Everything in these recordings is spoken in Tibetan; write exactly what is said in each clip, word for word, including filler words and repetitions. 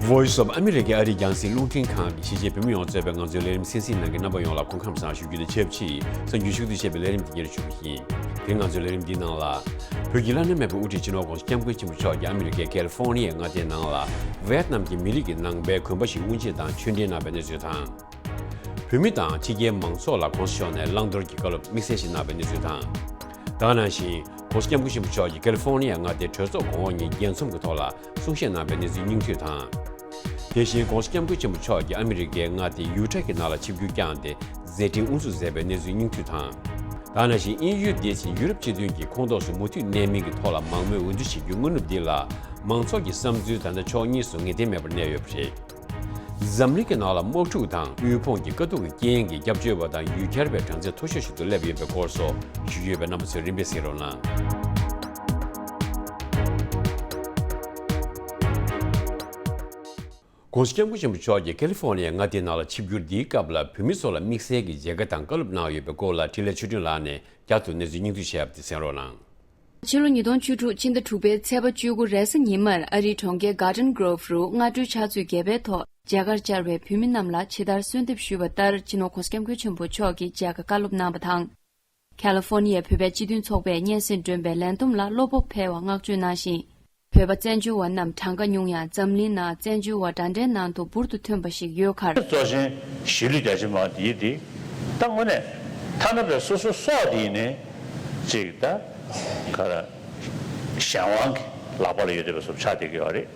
Voice of America ཨ་རིའི་རྒྱང་སྲིང་རླུང་འཕྲིན་ཁང་གི་གཞིས་བྱེས་བོད་མི་ཡོངས་གཙོས་པའི་ང་ཚོའི་ལས་རིམ་གསན་གཟིགས་གནང་མཁན་རྣམ་པ་ཡོངས་ལ་སྐུ་ཁམས་བཟང་ཞུ་རྒྱུ་དང་ཆབས་ཅིག་གསར་འགྱུར་ཤུགས་བསྡུས་བྱས་པའི་ལས་རིམ་འདི་གཉེར་ཞུ་རྒྱུ་ཡིན། དེ་ང་ཚོའི་ལས་རིམ་འདིའི་ནང་ལ། བོད་ཀྱི་བླ་ན་མེད་པའི་དབུ་ཁྲིད་སྤྱི་ནོར་༧གོང་ས་༧སྐྱབས་མགོན་ཆེན་པོ་མཆོག་གིས་ཨ་མི་རི་ཀའི་ཀལ་ལི་ཧྥོར་ནི་ཡའི་མངའ་སྡེའི་ནང་ལ་ཝེད་ནམ་གྱི་མི་རིགས་ཀྱི་ནང་པའི་དགོན་པ་ཞིག་དབུ་འབྱེད་དང་ཆོས་འབྲེལ་གནང་བའི་གནས་ཚུལ་དང་། བོད་མི་དང་ཕྱི་རྒྱལ་མང་ཚོགས་ལ་༧གོང་ས་མཆོག་ནས་བླང་དོར་གྱི་བཀའ་སློབ་དམིགས་བསལ་ཞིག་གནང་བའི་གནས་ཚུལ་དང་། ད་ག་ནང་བཞིན་༧གོང་ས་༧སྐྱབས་མགོན་ཆེན་པོ་མཆོག་གིས་ཀལ་ལི་ཧྥོར་ནི་ཡའི་མངའ་སྡེའི་གྲོས་ཚོགས་གོང་འོག་གཉིས་རྒྱས་འཛོམས་ཀྱི་ཐོག་ལ་གསུང་བཤད་གནང་བའི་གནས་ཚུལ་སྙིང་བསྡུས་དང་། དེ་བཞིན་༧གོང་ས་༧སྐྱབས་མགོན་ཆེན་པོ་མཆོག་གིས་ཨ་མི་རི་ཀའི་མངའ་སྡེ་ཡུ་ཊ་གི་ནང་ལ་ཆིབས་བསྒྱུར་བསྐྱངས་ཏེ་མཛད་འཕྲིན་དབུ་འཛུགས་མཛད་པའི་གནས་ཚུལ་སྙིང་བསྡུས་དང་། ད་ག་ནང་བཞིན་དབྱིན་ཡུལ་འདི་བཞིན་ཡུ་རོབ་སྤྱི་མཐུན་གྱི་ཁོངས་གཏོགས་སུ་མུ་མཐུད་གནས་མིན་གྱི་ཐོག་ལ་མང་མོས་འོས་བསྡུ་བྱེད་རྒྱུའི་སྔ་ནུབ་འདི་ལ་མང་ཚོགས་ཀྱི་བསམ་ཚུལ་ད་ལྟ་ཕྱོགས་གཉིས་སུ་ངེས་གཏན་མེད་པར་གནས་ཡོད་པ་རེད། འཛམ་གླིང་གི་ནང་ལ་དམག་འཁྲུག་དང་དབུལ་ཕོངས་ཀྱི་དཀའ་སྡུག་གི་རྐྱེན་གྱིས་སྐྱབས་བཅོལ་བ་དང་ཡུལ་གྱར་བའི་གྲངས་ཚད་མཐོ་ཤོས་ཤིག་ཏུ་སླེབས་ཡོད་པའི་སྐོར་སོགས་ཞུ་རྒྱུ་ཡོད་པས་རྣམ་པ་ཚོས་རིམ་པས་གཟིགས་རོགས་གནང་།༧གོང་ས་༧སྐྱབས་མགོན་ཆེན་པོ་མཆོག་གིས་ཀ་ལི་ཧྥོར་ནི་ཡའི་མངའ་སྡེའི་ནང་ལ་ཆིབས་བསྒྱུར་འདིའི་སྐབས་ལ་བོད་མི་ཚོ་ལ་དམིགས་བསལ་གྱི་མཇལ་ཁ་དང་བཀའ་སློབ་གནང་ཡོད་པའི་སྐོར་ལ་འཕྲིན་ལས་ཆོས་སྒྲོན་ལགས་ནས་བསྐྱར་དུ་གནས་ཚུལ་སྙིང་བསྡུས་བྱས་པ་དེ་གསན་རོགས་གནང་། ཕྱི་ལོ་ཉིས་སྟོང་བཅུ་དྲུག་ཕྱི་ཟླ་དྲུག་པའི་ཚེས་པ་བཅུ་དགུ་རེས་གཟའ་ཉི་མར་ཨ་རིའི་གྲོང་ཁྱེར་Garden Grove རུ་སྔ་དྲོའི་ཕྱག་ཚོད་བརྒྱད་པའི་ཐོག་མཇལ་ཁར་བཅར་བའི་བོད་མི་རྣམས་ལ་ཇི་ལྟར་གསོལ་འདེབས་ཞུས་པ་ལྟར་སྤྱི་ནོར་༧གོང་ས་༧སྐྱབས་མགོན་ཆེན་པོ་མཆོག་གིས་མཇལ་ཁ་བཀའ་སློབ་གནང་བ་དང་། ཁ་ལི་ཧྥོར་ནི་ཡའི་བོད་པའི་སྤྱི་མཐུན་ཚོགས་པས་སྙན་སེང་བསྒྲོན་པའི་ལས་བསྡོམས་ལ་བློ་སྤོབས་འཕེལ་བ་བསྔགས་བརྗོད་གནང་ཞིང་། བོད་པ་བཙན་བྱོལ་བ་རྣམས་གྲངས་ཀ་ཉུང་ཡང་འཛམ་གླིང་ནང་བཙན་བྱོལ་བ་འདྲ་འདྲའི་ནང་དུ་འབུར་དུ་ཐོན་པ་ཞིག་ཡོད་ཁར། གཙོ་ཆེན་གཞིས་ལུས་རྒྱ་ཆེ་མ་དེའི་དེ་ད་དངོས་གནས་ཐ་ན་པའི་སོ་སོ་སྲོག་དེ་ཡིན་ནའི་ཅིག་ད་ག་ར་གཞན་དབང་གི་ལག་པ་ལ་ཡོད་བསྡད་པ་སོགས་ཆགས་བསྡད་ཀྱི་ཡོད་རེད།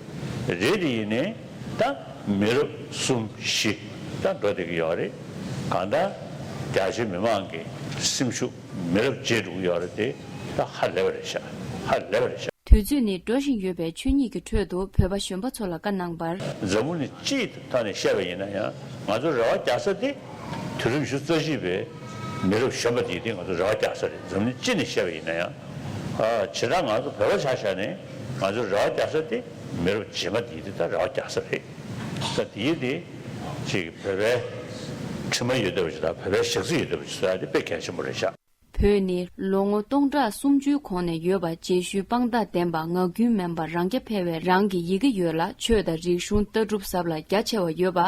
རེད་དེ་ཡིན་ནའི་ད་མི་རབས་གསུམ་བཞི་ད་འགྲོ་བསྡད་ཀྱི་ཡོད་རེད། གང་ལྟར་རྒྱ་ཆེ་མི་མང་གི་སེམས་ཤུགས་མི་རབས་བརྗེད་འགྲོ་གི་ཡོད་རེད་དེ་ད་ཧ་ལས་པ་རེད་ཤག་ཧ་ལས་པ་རེད་ཤག་དུས་ཚོད་ནི་འགྲོ་བཞིན་ཡོད་པའི་ཆོས་ཉིད་ཀྱི་ཁྲོད་དུ་བོད་པ་གཞོན་པ་ཚོ་ལ་བཀའ་གནང་བར། འཛམ་བུ་གླིང་སྤྱིའི་ཐོག་ནས་བཤད་པ་ཡིན་ན་ཡང་ང་ཚོ་རེ་བ་རྒྱག་ས་དེ་དུས་རབས་ཉི་ཤུ་རྩ་གཅིག་པའི་མི་རབས་གཞོན་པ་དེ་དེ་ང་ཚོ་རེ་བ་རྒྱག་ས་རེད། འཛམ་གླིང་སྤྱི་ནས་བཤད་པ་ཡིན་ན་ཡང་ཨ་བྱེ་བྲག་ང་ཚོ་བོད་པ་ཆ་བཞག་ནས་ང་ཚོ་རེ་བ་རྒྱག་ས་དེ་མི་རབས་རྗེས་མ་དེ་དེ་ད་རེ་བ་རྒྱག་ས་རེད། ད་དེ་དེ་ཅིག་བོད་པའི་དྲི་མ་ཡོད་བསྡད་པ་ཅིག་དང་བོད་པའི་ཞག་རྩི་ཡོད་བསྡད་པ་ཅིག་བཟོ་ཡ་དེ་དཔེ་གལ་ཆེན་པོ་རེད་ཤག་བོད་ནི་ལོ་ངོ་སྟོང་ཕྲག་སུམ་ཅུའི་གོང་ནས་ཡོད་པ་རྗེས་ཤུལ་དཔང་རྟགས་ལྡན་པ་ངག་རྒྱུན་མིན་པ་རང་རྐྱ་འཕེར་བའི་རང་གི་ཡི་གེ་ཡོད་ལ་ཆོས་དང་རིག་གཞུང་ལྟ་གྲུབ་ཟབ་ལ་རྒྱ་ཆེ་བ་ཡོད་པ།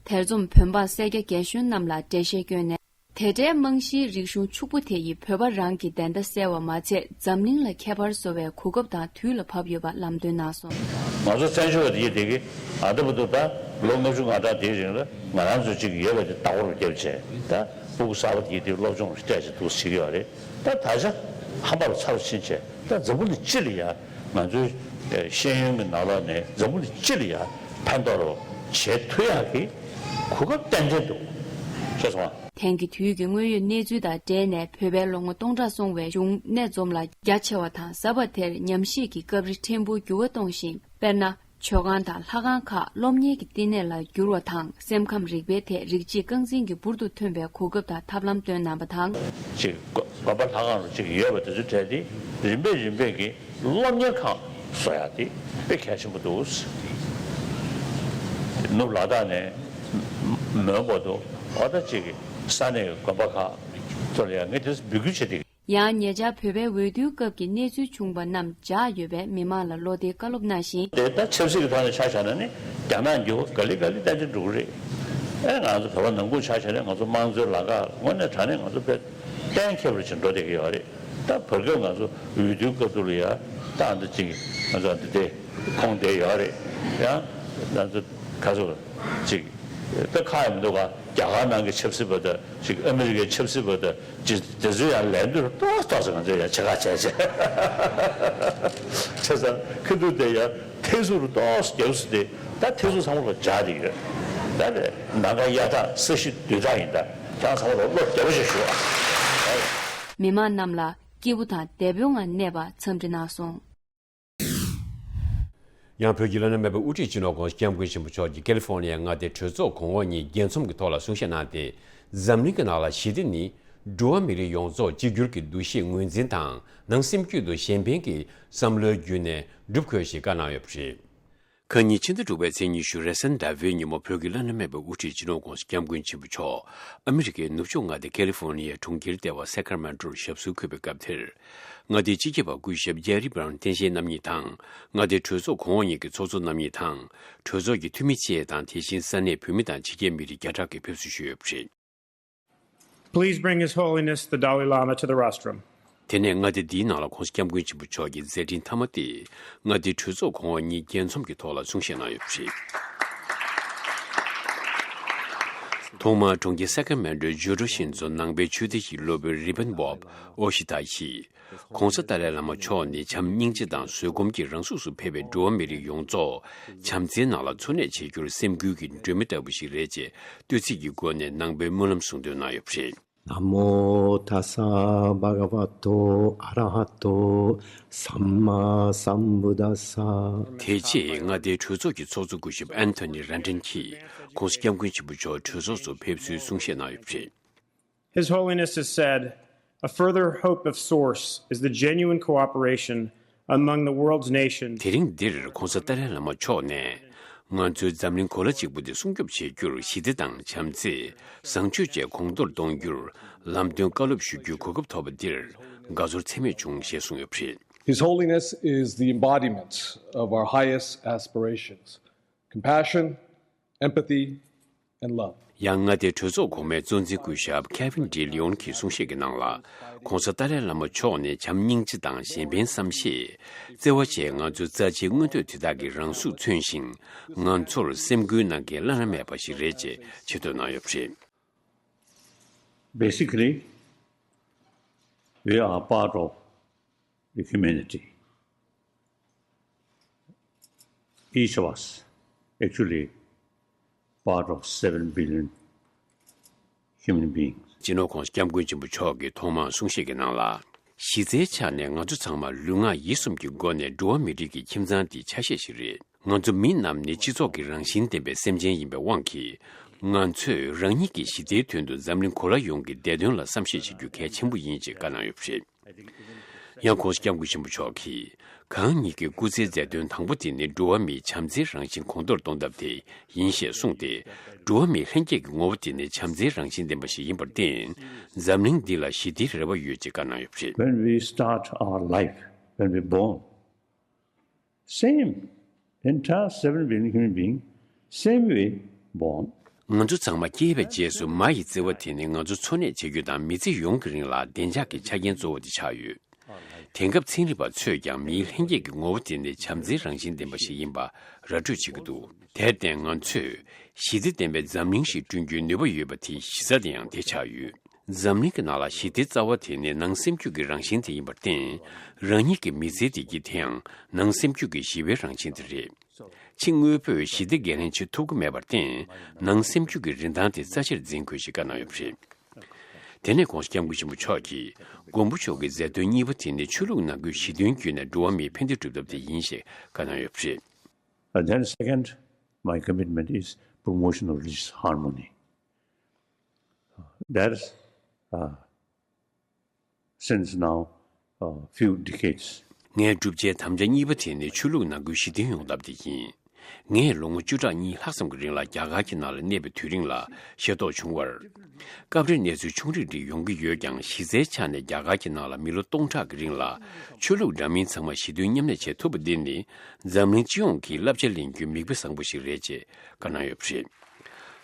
དེར་འཛོམས་བོད་འབངས་སེར་སྐྱ་རྒན་གཞོན་རྣམས་ལ་འགྲེལ་བཤད་བསྐྱོན་ནས། དེ་འདྲའི་རྨང་གཞིའི་རིག་གཞུང་ཕྱུག་པོ་དེ་ཡིས་བོད་པ་རང་གི་བདེན་མཐའ་གསལ་བ་མ་ཚད་འཛམ་གླིང་ལ་ཁྱད་པར་བཟོ་བའི་གོ་སྐབས་དང་དུས་ལ་བབ་ཡོད་པ་ལམ་སྟོན་གནང་སོང་། ང་ཚོ་བཙན་བྱོལ་བ་དེ་ཡིན་དེ་གི་ཨ་ད་བུ་དུ་ད་ལོ་ལྔ་བཅུ་ང་གྲངས་དེའི་རིང་ལ་ང་རང་ཚོ་གཅིག་ཡོད་པ་དེ་ལྟ་བུར་བརྒྱབ་བྱས་ད་སྤུ་གུ་གསར་པ་དེ་ཡིན་དེ་སློབ་སྦྱོང་སྤྲད་བྱས་འདུག་བྱེད་ཀྱི་ཡོད་རེད། ད་ད་ཆ་ཧམ་པ་ལ་ཚ་རུ་ཕྱིན་བྱས་ད་འཛམ་བུ་གླིང་སྤྱི་ལ་ཡ་ང་ཚོའི་ཤེས་ཡོན་གྱི་ནང་ལོགས་ནས་འཛམ་བུ་གླིང་སྤྱི་ལ་ཡ་ཕན་ཐོགས་རོགས་བྱེད་ཐུབ་ཡག་གི་གོ་སྐབས་ཏན་ཏན་འདུག་ཤེས་སོང་ཨ། དེང་གི་དུས་ཀྱི་དངོས་ཡོད་གནས་ཚུལ་དང་འབྲེལ་ནས་བོད་པའི་ལོ་ངོ་སྟོང་ཕྲག་སོང་བའི་གཞུང་གནས་འཛོམས་ལ་རྒྱ་ཆེ་བ་དང་གཟའ་པ་དེར་ཉམས་ཞིབ་ཀྱི་སྐབས་རེ་ཕྲན་བུ་འགྱུར་བ་གཏོང་བཞིན་དཔེར་ན། མཆོད་ཁང་དང་ལྷ་ཁང་ཁག་སློབ་གཉེར་གྱི་བསྟི་གནས་ལ་འགྱུར་བ་དང་སེམས་ཁམས་རིག་པའི་ཐད་རིགས་གཅིག་རྐང་འཛིན་གྱི་འབུར་དུ་ཐོན་པའི་གོ་སྐབས་དང་ཐབས་ལམ་སྟོན་གནང་བ་དང་། གཅིག་དགོན་པ་ལྷ་ཁང་རུ་གཅིག་ཡོད་པ་དེ་ཚོའི་གྲས་དེ་རིམ་པས་རིམ་པས་ཀྱི་སློབ་གཉེར་ཁང་བཟོ་ཡག་དེ་དཔེ་གལ་ཆེན་པོ་འདུག་ནུབ་ལ་དྭགས་ནས་མོན་བར་དུ་འོ་ད་གཅིག་གི་ས་གནས་ཀྱི་དགོན་པ་ཁག་ཚོ་ལ་ཡང་ངས་དེ་འབོད་སྐུལ་བྱེད་དེ། ཡང་ཉེ་ཆར་བོད་པའི་འོས་བསྡུའི་སྐབས་ཀྱི་གནས་ཚུལ་བྱུང་བ་རྣམས་འཇགས་ཡོད་པས་མི་མང་ལ་བློ་བདེའི་བཀའ་སློབ་གནང་ཞིང་། དེ་ལྟར་ཆབ་སྲིད་ཀྱི་ཐོག་ནས་ཆ་བཞག་ན་ནི་རྒྱ་ནག་འགྱུར་བ་ག་ལེ་ག་ལེ་ཏན་ཏན་འགྲོ་གི་རེད། ཨེ་ང་ཚོ་བོད་པ་ནང་ཁུལ་ཆ་བཞག་ན་ང་ཚོ་དམངས་གཙོའི་ལམ་ཁ་དངོས་གནས་དྲང་གནས་ང་ཚོ་དཔེ་གཏན་འཁེལ་བ་ཅིག་འགྲོ་བསྡད་ཀྱི་ཡོད་རེད། ད་བར་སྐབས་ང་ཚོ་འོས་བསྡུའི་སྐབས་དུ་ལ་ཡ་ད་འདི་ཅིག་ང་ཚོ་འདི་དེ་ཁོང་བསྡད་ཡོད་རེད། ཡང་ང་ཚོ་ག་ཚོད་ཅིག་ད་ཁག་ཡང་མི་འདུག་ག་རྒྱ་གར་ནང་གི་ཆབ་སྲིད་པ་དང་ཅིག་ཨ་མི་རི་ཀའི་ཆབ་སྲིད་པ་དང་ཅིག་དེ་ཚོ་ཡང་ལས་འདུར་ཏོག་ཏོག་ཙམ་ང་ཚོ་ཡང་བྱེད་ཁ་བྱས་བྱས། བྱས་ཙང་ཁ་ཐུག་དེ་ཡང་ཐེ་ཟུར་ཏོག་ཙམ་རྒྱབ་སུ་དེ་ད་ཐེ་ཟུར་ཚང་མ་ལ་སྦྱར་དེ་ཡོད། ད་དེ་ནམ་མཁའ་གཡའ་དག་ས་གཞི་རྡུལ་དག་ཡིན། ད་ཁྱེད་རང་ཚང་མ་ལ་བློ་བདེ་བོ་ཞིག་ཞུ་ཨ། མི་མང་རྣམས་ལ་སྐྱིད་པོ་དང་བདེ་པོའི་ངང་གནས་པར་འཚམས་འདྲི་གནང་སོང་། ཡང་བོད་ཀྱི་བླ་ན་མེད་པའི་དབུ་ཁྲིད་སྤྱི་ནོར་༧གོང་ས་༧སྐྱབས་མགོན་ཆེན་པོ་མཆོག་གིས་ཀ་ལི་ཧྥོར་ནི་ཡའི་མངའ་སྡེའི་གྲོས་ཚོགས་གོང་འོག་གཉིས་རྒྱས་འཛོམས་ཀྱི་ཐོག་ལ་གསུང་བཤད་གནང་སྟེ། འཛམ་གླིང་གི་ནང་ལ་ཞི་བདེ་ནི་འགྲོ་བ་མི་རིགས་ཡོངས་རྫོགས་གཅིག་གྱུར་གྱི་འདུ་ཤེས་ངོས་འཛིན་དང་ནང་སེམས་རྒྱུད་དུ་གཞན་ཕན་གྱི་བསམ་བློའི་བརྒྱུད་ནས་སྒྲུབ་དགོས་ཞེས་བཀའ་གནང་ཡོད་པ་རེད། ཁ་ཉིན་ཕྱི་ཟླ་དྲུག་པའི་ཚེས་ཉི་ཤུ་རེས་གཟའ་ཟླ་བའི་ཉིན་མོ་བོད་ཀྱི་བླ་ན་མེད་པའི་དབུ་ཁྲིད་སྤྱི་ནོར་༧གོང་ས་༧སྐྱབས་མགོན་ཆེན་པོ་མཆོག་ཨ་མི་རི་ཀའི་ནུབ་ཕྱོགས་མངའ་སྡེ་ཀ་ལི་ཧྥོར་ནི་ཡའི་གྲོང་ཁྱེར་ལྟེ་བ་སེ་ཀར་མན་ཊོར་ཞབས་སོར་འཁོད་པའི་སྐབས་དེར། མངའ་སྡེའི་སྤྱི་ཁྱབ་པ་སྐུ་ཞབས་ཇེ་རི་བྷ་རོན་བསྟན་ཆེན་རྣམ་གཉིས་དང་། མངའ་སྡེའི་གྲོས་ཚོགས་གོང་འོག་གཉིས་ཀྱི་ཚོགས་གཙོ་རྣམ་གཉིས་དང་། གྲོས་ཚོགས་ཀྱི་འཐུས་མི་བཅས་དང་། དེ་བཞིན་ས་གནས་བོད་མི་དང་ཕྱི་རྒྱལ་མི་རིགས་བརྒྱ་ཕྲག་གིས་ཕེབས་བསུ་ཞུས་ཡོད་པ་རེད། Please bring His Holiness the Dalai Lama to the rostrum. དེ་ནས་མངའ་སྡེ་འདིའི་ནང་ལ་༸གོང་ས་༸སྐྱབས་མགོན་ཆེན་པོ་མཆོག་གི་མཛད་འཕྲིན་མཐའ་མ་སྟེ། མངའ་སྡེའི་གྲོས་ཚོགས་གོང་འོག་གཉིས་རྒྱས་འཛོམས་ཀྱི་ཐོག་ལ་གསུང་བཤད་གནང་ཡོད་པ་རེད། ཐོག་མར་གྲོང་ཁྱེར་སེ་ཀ་ར་མེན་ཊོའི་ཇོ་ཌོ་ཤིན་ཛོ་ནང་པའི་ཆོས་སྡེ་ཞིག་སློབ་དཔོན་རི་བན་བོབ་ཨོ་ཤི་ད་ཡིས། ༸གོང་ས་ཏཱ་ལའི་བླ་མ་མཆོག་ནི་བྱམས་སྙིང་རྗེ་དང་བཟོད་སྒོམ་གྱིས་རང་ཤུགས་སུ་ཕེབས་པའི་འགྲོ་བ་མི་རིགས་ཡོངས་རྫོགས་བྱམས་བརྩེའི་ནང་ལ་འཚོ་གནས་བྱེད་རྒྱུར་སེམས་འགུལ་གྱི་སྒྲོན་མེ་ལྟ་བུ་ཞིག་རེད་ཅེས་བསྟོད་ཚིག་གི་སྒོ་ནས་ནང་པའི་སྨོན་ལམ་གསུང་འདོན་གནང་ཡོད་པ་རེད། ナモタサバガバトアラハトサンマサンブダサ དེ་རྗེས་མངའ་སྡེའི་གྲོས་ཚོགས་ཀྱི་ཚོགས་གཙོ་སྐུ་ཞབས་ཨན་ཐོ་ནི་རན་ཏྲན་གྱིས་༸གོང་ས་༸སྐྱབས་མགོན་ཆེན་པོ་མཆོག་གྲོས་ཚོགས་སུ་ཕེབས་བསུའི་གསུང་བཤད་གནང་ཡོད་པ་རེད། His Holiness has said, "A further hope of source is the genuine cooperation among the world's nations." དེ་རིང་འདིར་༸གོང་ས་ཏཱ་ལའི་བླ་མ་མཆོག་ནས། ང་ཚོའི་འཛམ་གླིང་གོ་ལ་གཅིག་པུ་དེ་སྲུང་སྐྱོབ་བྱེད་རྒྱུར་ཞི་བདེ་དང་བྱམས་བརྩེ། བཟང་སྤྱོད་བཅས་གོང་མཐོར་གཏོང་རྒྱུར་ལམ་སྟོན་བཀའ་སློབ་ཞུ་རྒྱུའི་གོ་སྐབས་ཐོབ་པ་འདིར་དགའ་ཚོར་ཚད་མེད་བྱུང་ཞེས་གསུངས་ཡོད་པ་རེད། His Holiness is the embodiment of our highest aspirations, compassion, empathy, and love. ཡང་མངའ་སྡེའི་གྲོས་ཚོགས་གོང་མའི་གཙོ་འཛིན་སྐུ་ཞབས་ཁེ་ཝིན་ཌི་ལི་ཡོན་གྱིས་གསུང་བཤད་ཀྱི་ནང་ལ། ༸གོང་ས་ཏཱ་ལའི་བླ་མ་མཆོག་ནི་བྱམས་སྙིང་རྗེ་དང་གཞན་ཕན་བསམ་ཤེས། བརྩེ་བ་བཅས་ང་ཚོའི་རྩ་ཆེའི་མངོན་འདོད་དེ་དག་གི་རང་གཟུགས་མཚོན་ཞིང་། ང་ཚོར་སེམས་འགུལ་གནང་མཁན་བླ་ན་མེད་པ་ཞིག་རེད་ཅེས་ཆེ་བསྟོད་གནང་ཡོད་པ་རེད། Basically, we are part of the humanity. Each of us actually part of seven billion human beings. སྤྱི་ནོར་༸གོང་ས་༸སྐྱབས་མགོན་ཆེན་པོ་མཆོག་གིས་ཐོག་མར་གསུང་བཤད་ཀྱི་ནང་ལ། གཞི་རྩའི་ཆ་ནས་ང་ཚོ་ཚང་མ་ལུས་ངག་ཡིད་གསུམ་གྱི་སྒོ་ནས་འགྲོ་བ་མི་རིགས་ཀྱི་ཁྱིམ་ཚང་དེའི་ཆ་ཤས་ཤིག་རེད། ང་ཚོ་མི་རྣམས་ནི་སྤྱི་ཚོགས་ཀྱི་རང་བཞིན་ལྡན་པའི་སེམས་ཅན་ཡིན་པའི་དབང་གིས། ང་ཚོས་རང་ཉིད་ཀྱི་ཞི་བདེའི་དོན་དུ་འཛམ་གླིང་གོ་ལ་ཡོངས་ཀྱི་བདེ་དོན་ལ་བསམ་ཤེས་བྱེད་རྒྱུ་གལ་ཆེན་པོ་ཡིན་ཅེས་བཀའ་གནང་ཡོད་པ་རེད། ཡང་༸གོང་ས་༸སྐྱབས་མགོན་ཆེན་པོ་མཆོག་གིས། གང་ཉིད་ཀྱི་སྐུ་ཚེའི་མཛད་དོན་དང་པོ་དེ་ནི་འགྲོ་བ་མིའི་བྱམས་བརྩེའི་རང་བཞིན་གོང་མཐོར་གཏོང་ཐབས་དེ་ཡིན་ཞེས་གསུངས་ཏེ། འགྲོ་བ་མིའི་ལྷན་སྐྱེས་ཀྱི་ངོ་བོ་དེ་ནི་བྱམས་བརྩེའི་རང་བཞིན་ལྡན་པ་ཞིག་ཡིན་པར་བརྟེན། འཛམ་གླིང་འདི་ལ་ཞི་བདེའི་རེ་བ་ཡོད་ཅེས་བཀའ་གནང་ཡོད་པ་རེད། When we start our life, when we born, same entire seven billion human being, same way born. ང་ཚོ་ཚང་མ་སྐྱེས་པའི་རྗེས་སུ་མ་ཡི་བརྩེ་བ་དེ་ནི་ང་ཚོ་འཚོ་གནས་བྱེད་རྒྱུ་དང་མི་ཚེ་ཡོངས་ཀྱི་རིང་ལ་བདེ་འཇགས་ཀྱི་ཆ་རྐྱེན་གཙོ་བོ་དེ་ཆགས་ཡོད། དེང་སྐབས་ཚན་རིག་པ་ཚོས་ཀྱང་མིའི་ལྷན་སྐྱེས་ཀྱི་ངོ་བོ་དེ་ནི་བྱམས་བརྩེའི་རང་བཞིན་ལྡན་པ་ཞིག་ཡིན་པ་ར་སྤྲོད་བྱེད་ཀྱི་འདུག་དེར་བརྟེན་ང་ཚོས་ཞི་བདེ་ལྡན་པའི་འཛམ་གླིང་ཞིག་བསྐྲུན་རྒྱུའི་ནུས་པ་ཡོད་པ་དེའི་གཞི་རྩ་དེ་ཡང་དེ་ཆགས་ཡོད། འཛམ་གླིང་གི་ནང་ལ་ཞི་བདེའི་རྩ་བ་དེ་ནི་ནང་སེམས་རྒྱུད་ཀྱི་རང་བཞིན་དེ་ཡིན་པར་བརྟེན། རང་ཉིད་ཀྱི་མི་ཚེའི་བདེ་སྐྱིད་དེའང་ནང་སེམས་རྒྱུད་ཀྱི་ཞི་བའི་རང་བཞིན་དེ་རེད། ཕྱི་དངོས་པོས་ཞི་བདེ་འགན་ལེན་བྱེད་ཐུབ་ཀྱི་མེད་པར་བརྟེན། ནང་སེམས་རྒྱུད་ཀྱི་རིན་ཐང་དེ་རྩ་ཆེར་འཛིན་དགོས་ཞེས་བཀའ་གནང་ཡོད་པ་རེད། དེ་ནས་༸གོང་ས་༸སྐྱབས་མགོན་ཆེན་པོ་མཆོག་གིས་མགོན་པོ་མཆོག་གི་མཛད་དོན་གཉིས་པ་དེ་ནི་ཆོས་ལུགས་ནང་ཁུལ་ཞི་མཐུན་བརྒྱུད་ནས་འགྲོ་བ་མིའི་ཕན་བདེ་སྒྲུབ་ཐབས་དེ་ཡིན་ཞེས་བཀའ་གནང་ཡོད་པ་རེད། And then second, my commitment is promotion of religious harmony. That is, uh, since now a few decades. ངའི་བསྒྲུབ་བྱའི་དམ་བཅའ་གཉིས་པ་དེ་ནི་ཆོས་ལུགས་ནང་ཁུལ་ཞི་མཐུན་ཡོང་ཐབས་དེ་ཡིན། ངས་ལོ་ངོ་བཅུ་ཕྲག་གཉིས་ལྷག་ཙམ་གྱི་རིང་ལ་རྒྱ་གར་གྱི་ནང་ལ་གནས་པའི་དུས་རིང་ལ་ཤེས་རྟོགས་བྱུང་བར། སྐབས་རེ་གནས་ཚུལ་ཆུང་རིགས་རིགས་ཡོང་གི་ཡོད་ཀྱང་། གཞི་རྩའི་ཆ་ནས་རྒྱ་གར་གྱི་ནང་ལ་མི་ལོ་སྟོང་ཕྲག་གི་རིང་ལ་ཆོས་ལུགས་འདྲ་མིན་ཚང་མ་ཞི་མཐུན་མཉམ་གནས་བྱེད་ཐུབ་པ་འདི་ནི་འཛམ་གླིང་སྤྱི་ཡོངས་ཀྱིས་བསླབ་བྱ་ལེན་རྒྱུའི་མིག་དཔེ་བཟང་པོ་ཞིག་རེད་ཅེས་བཀའ་གནང་ཡོད་པ་རེད།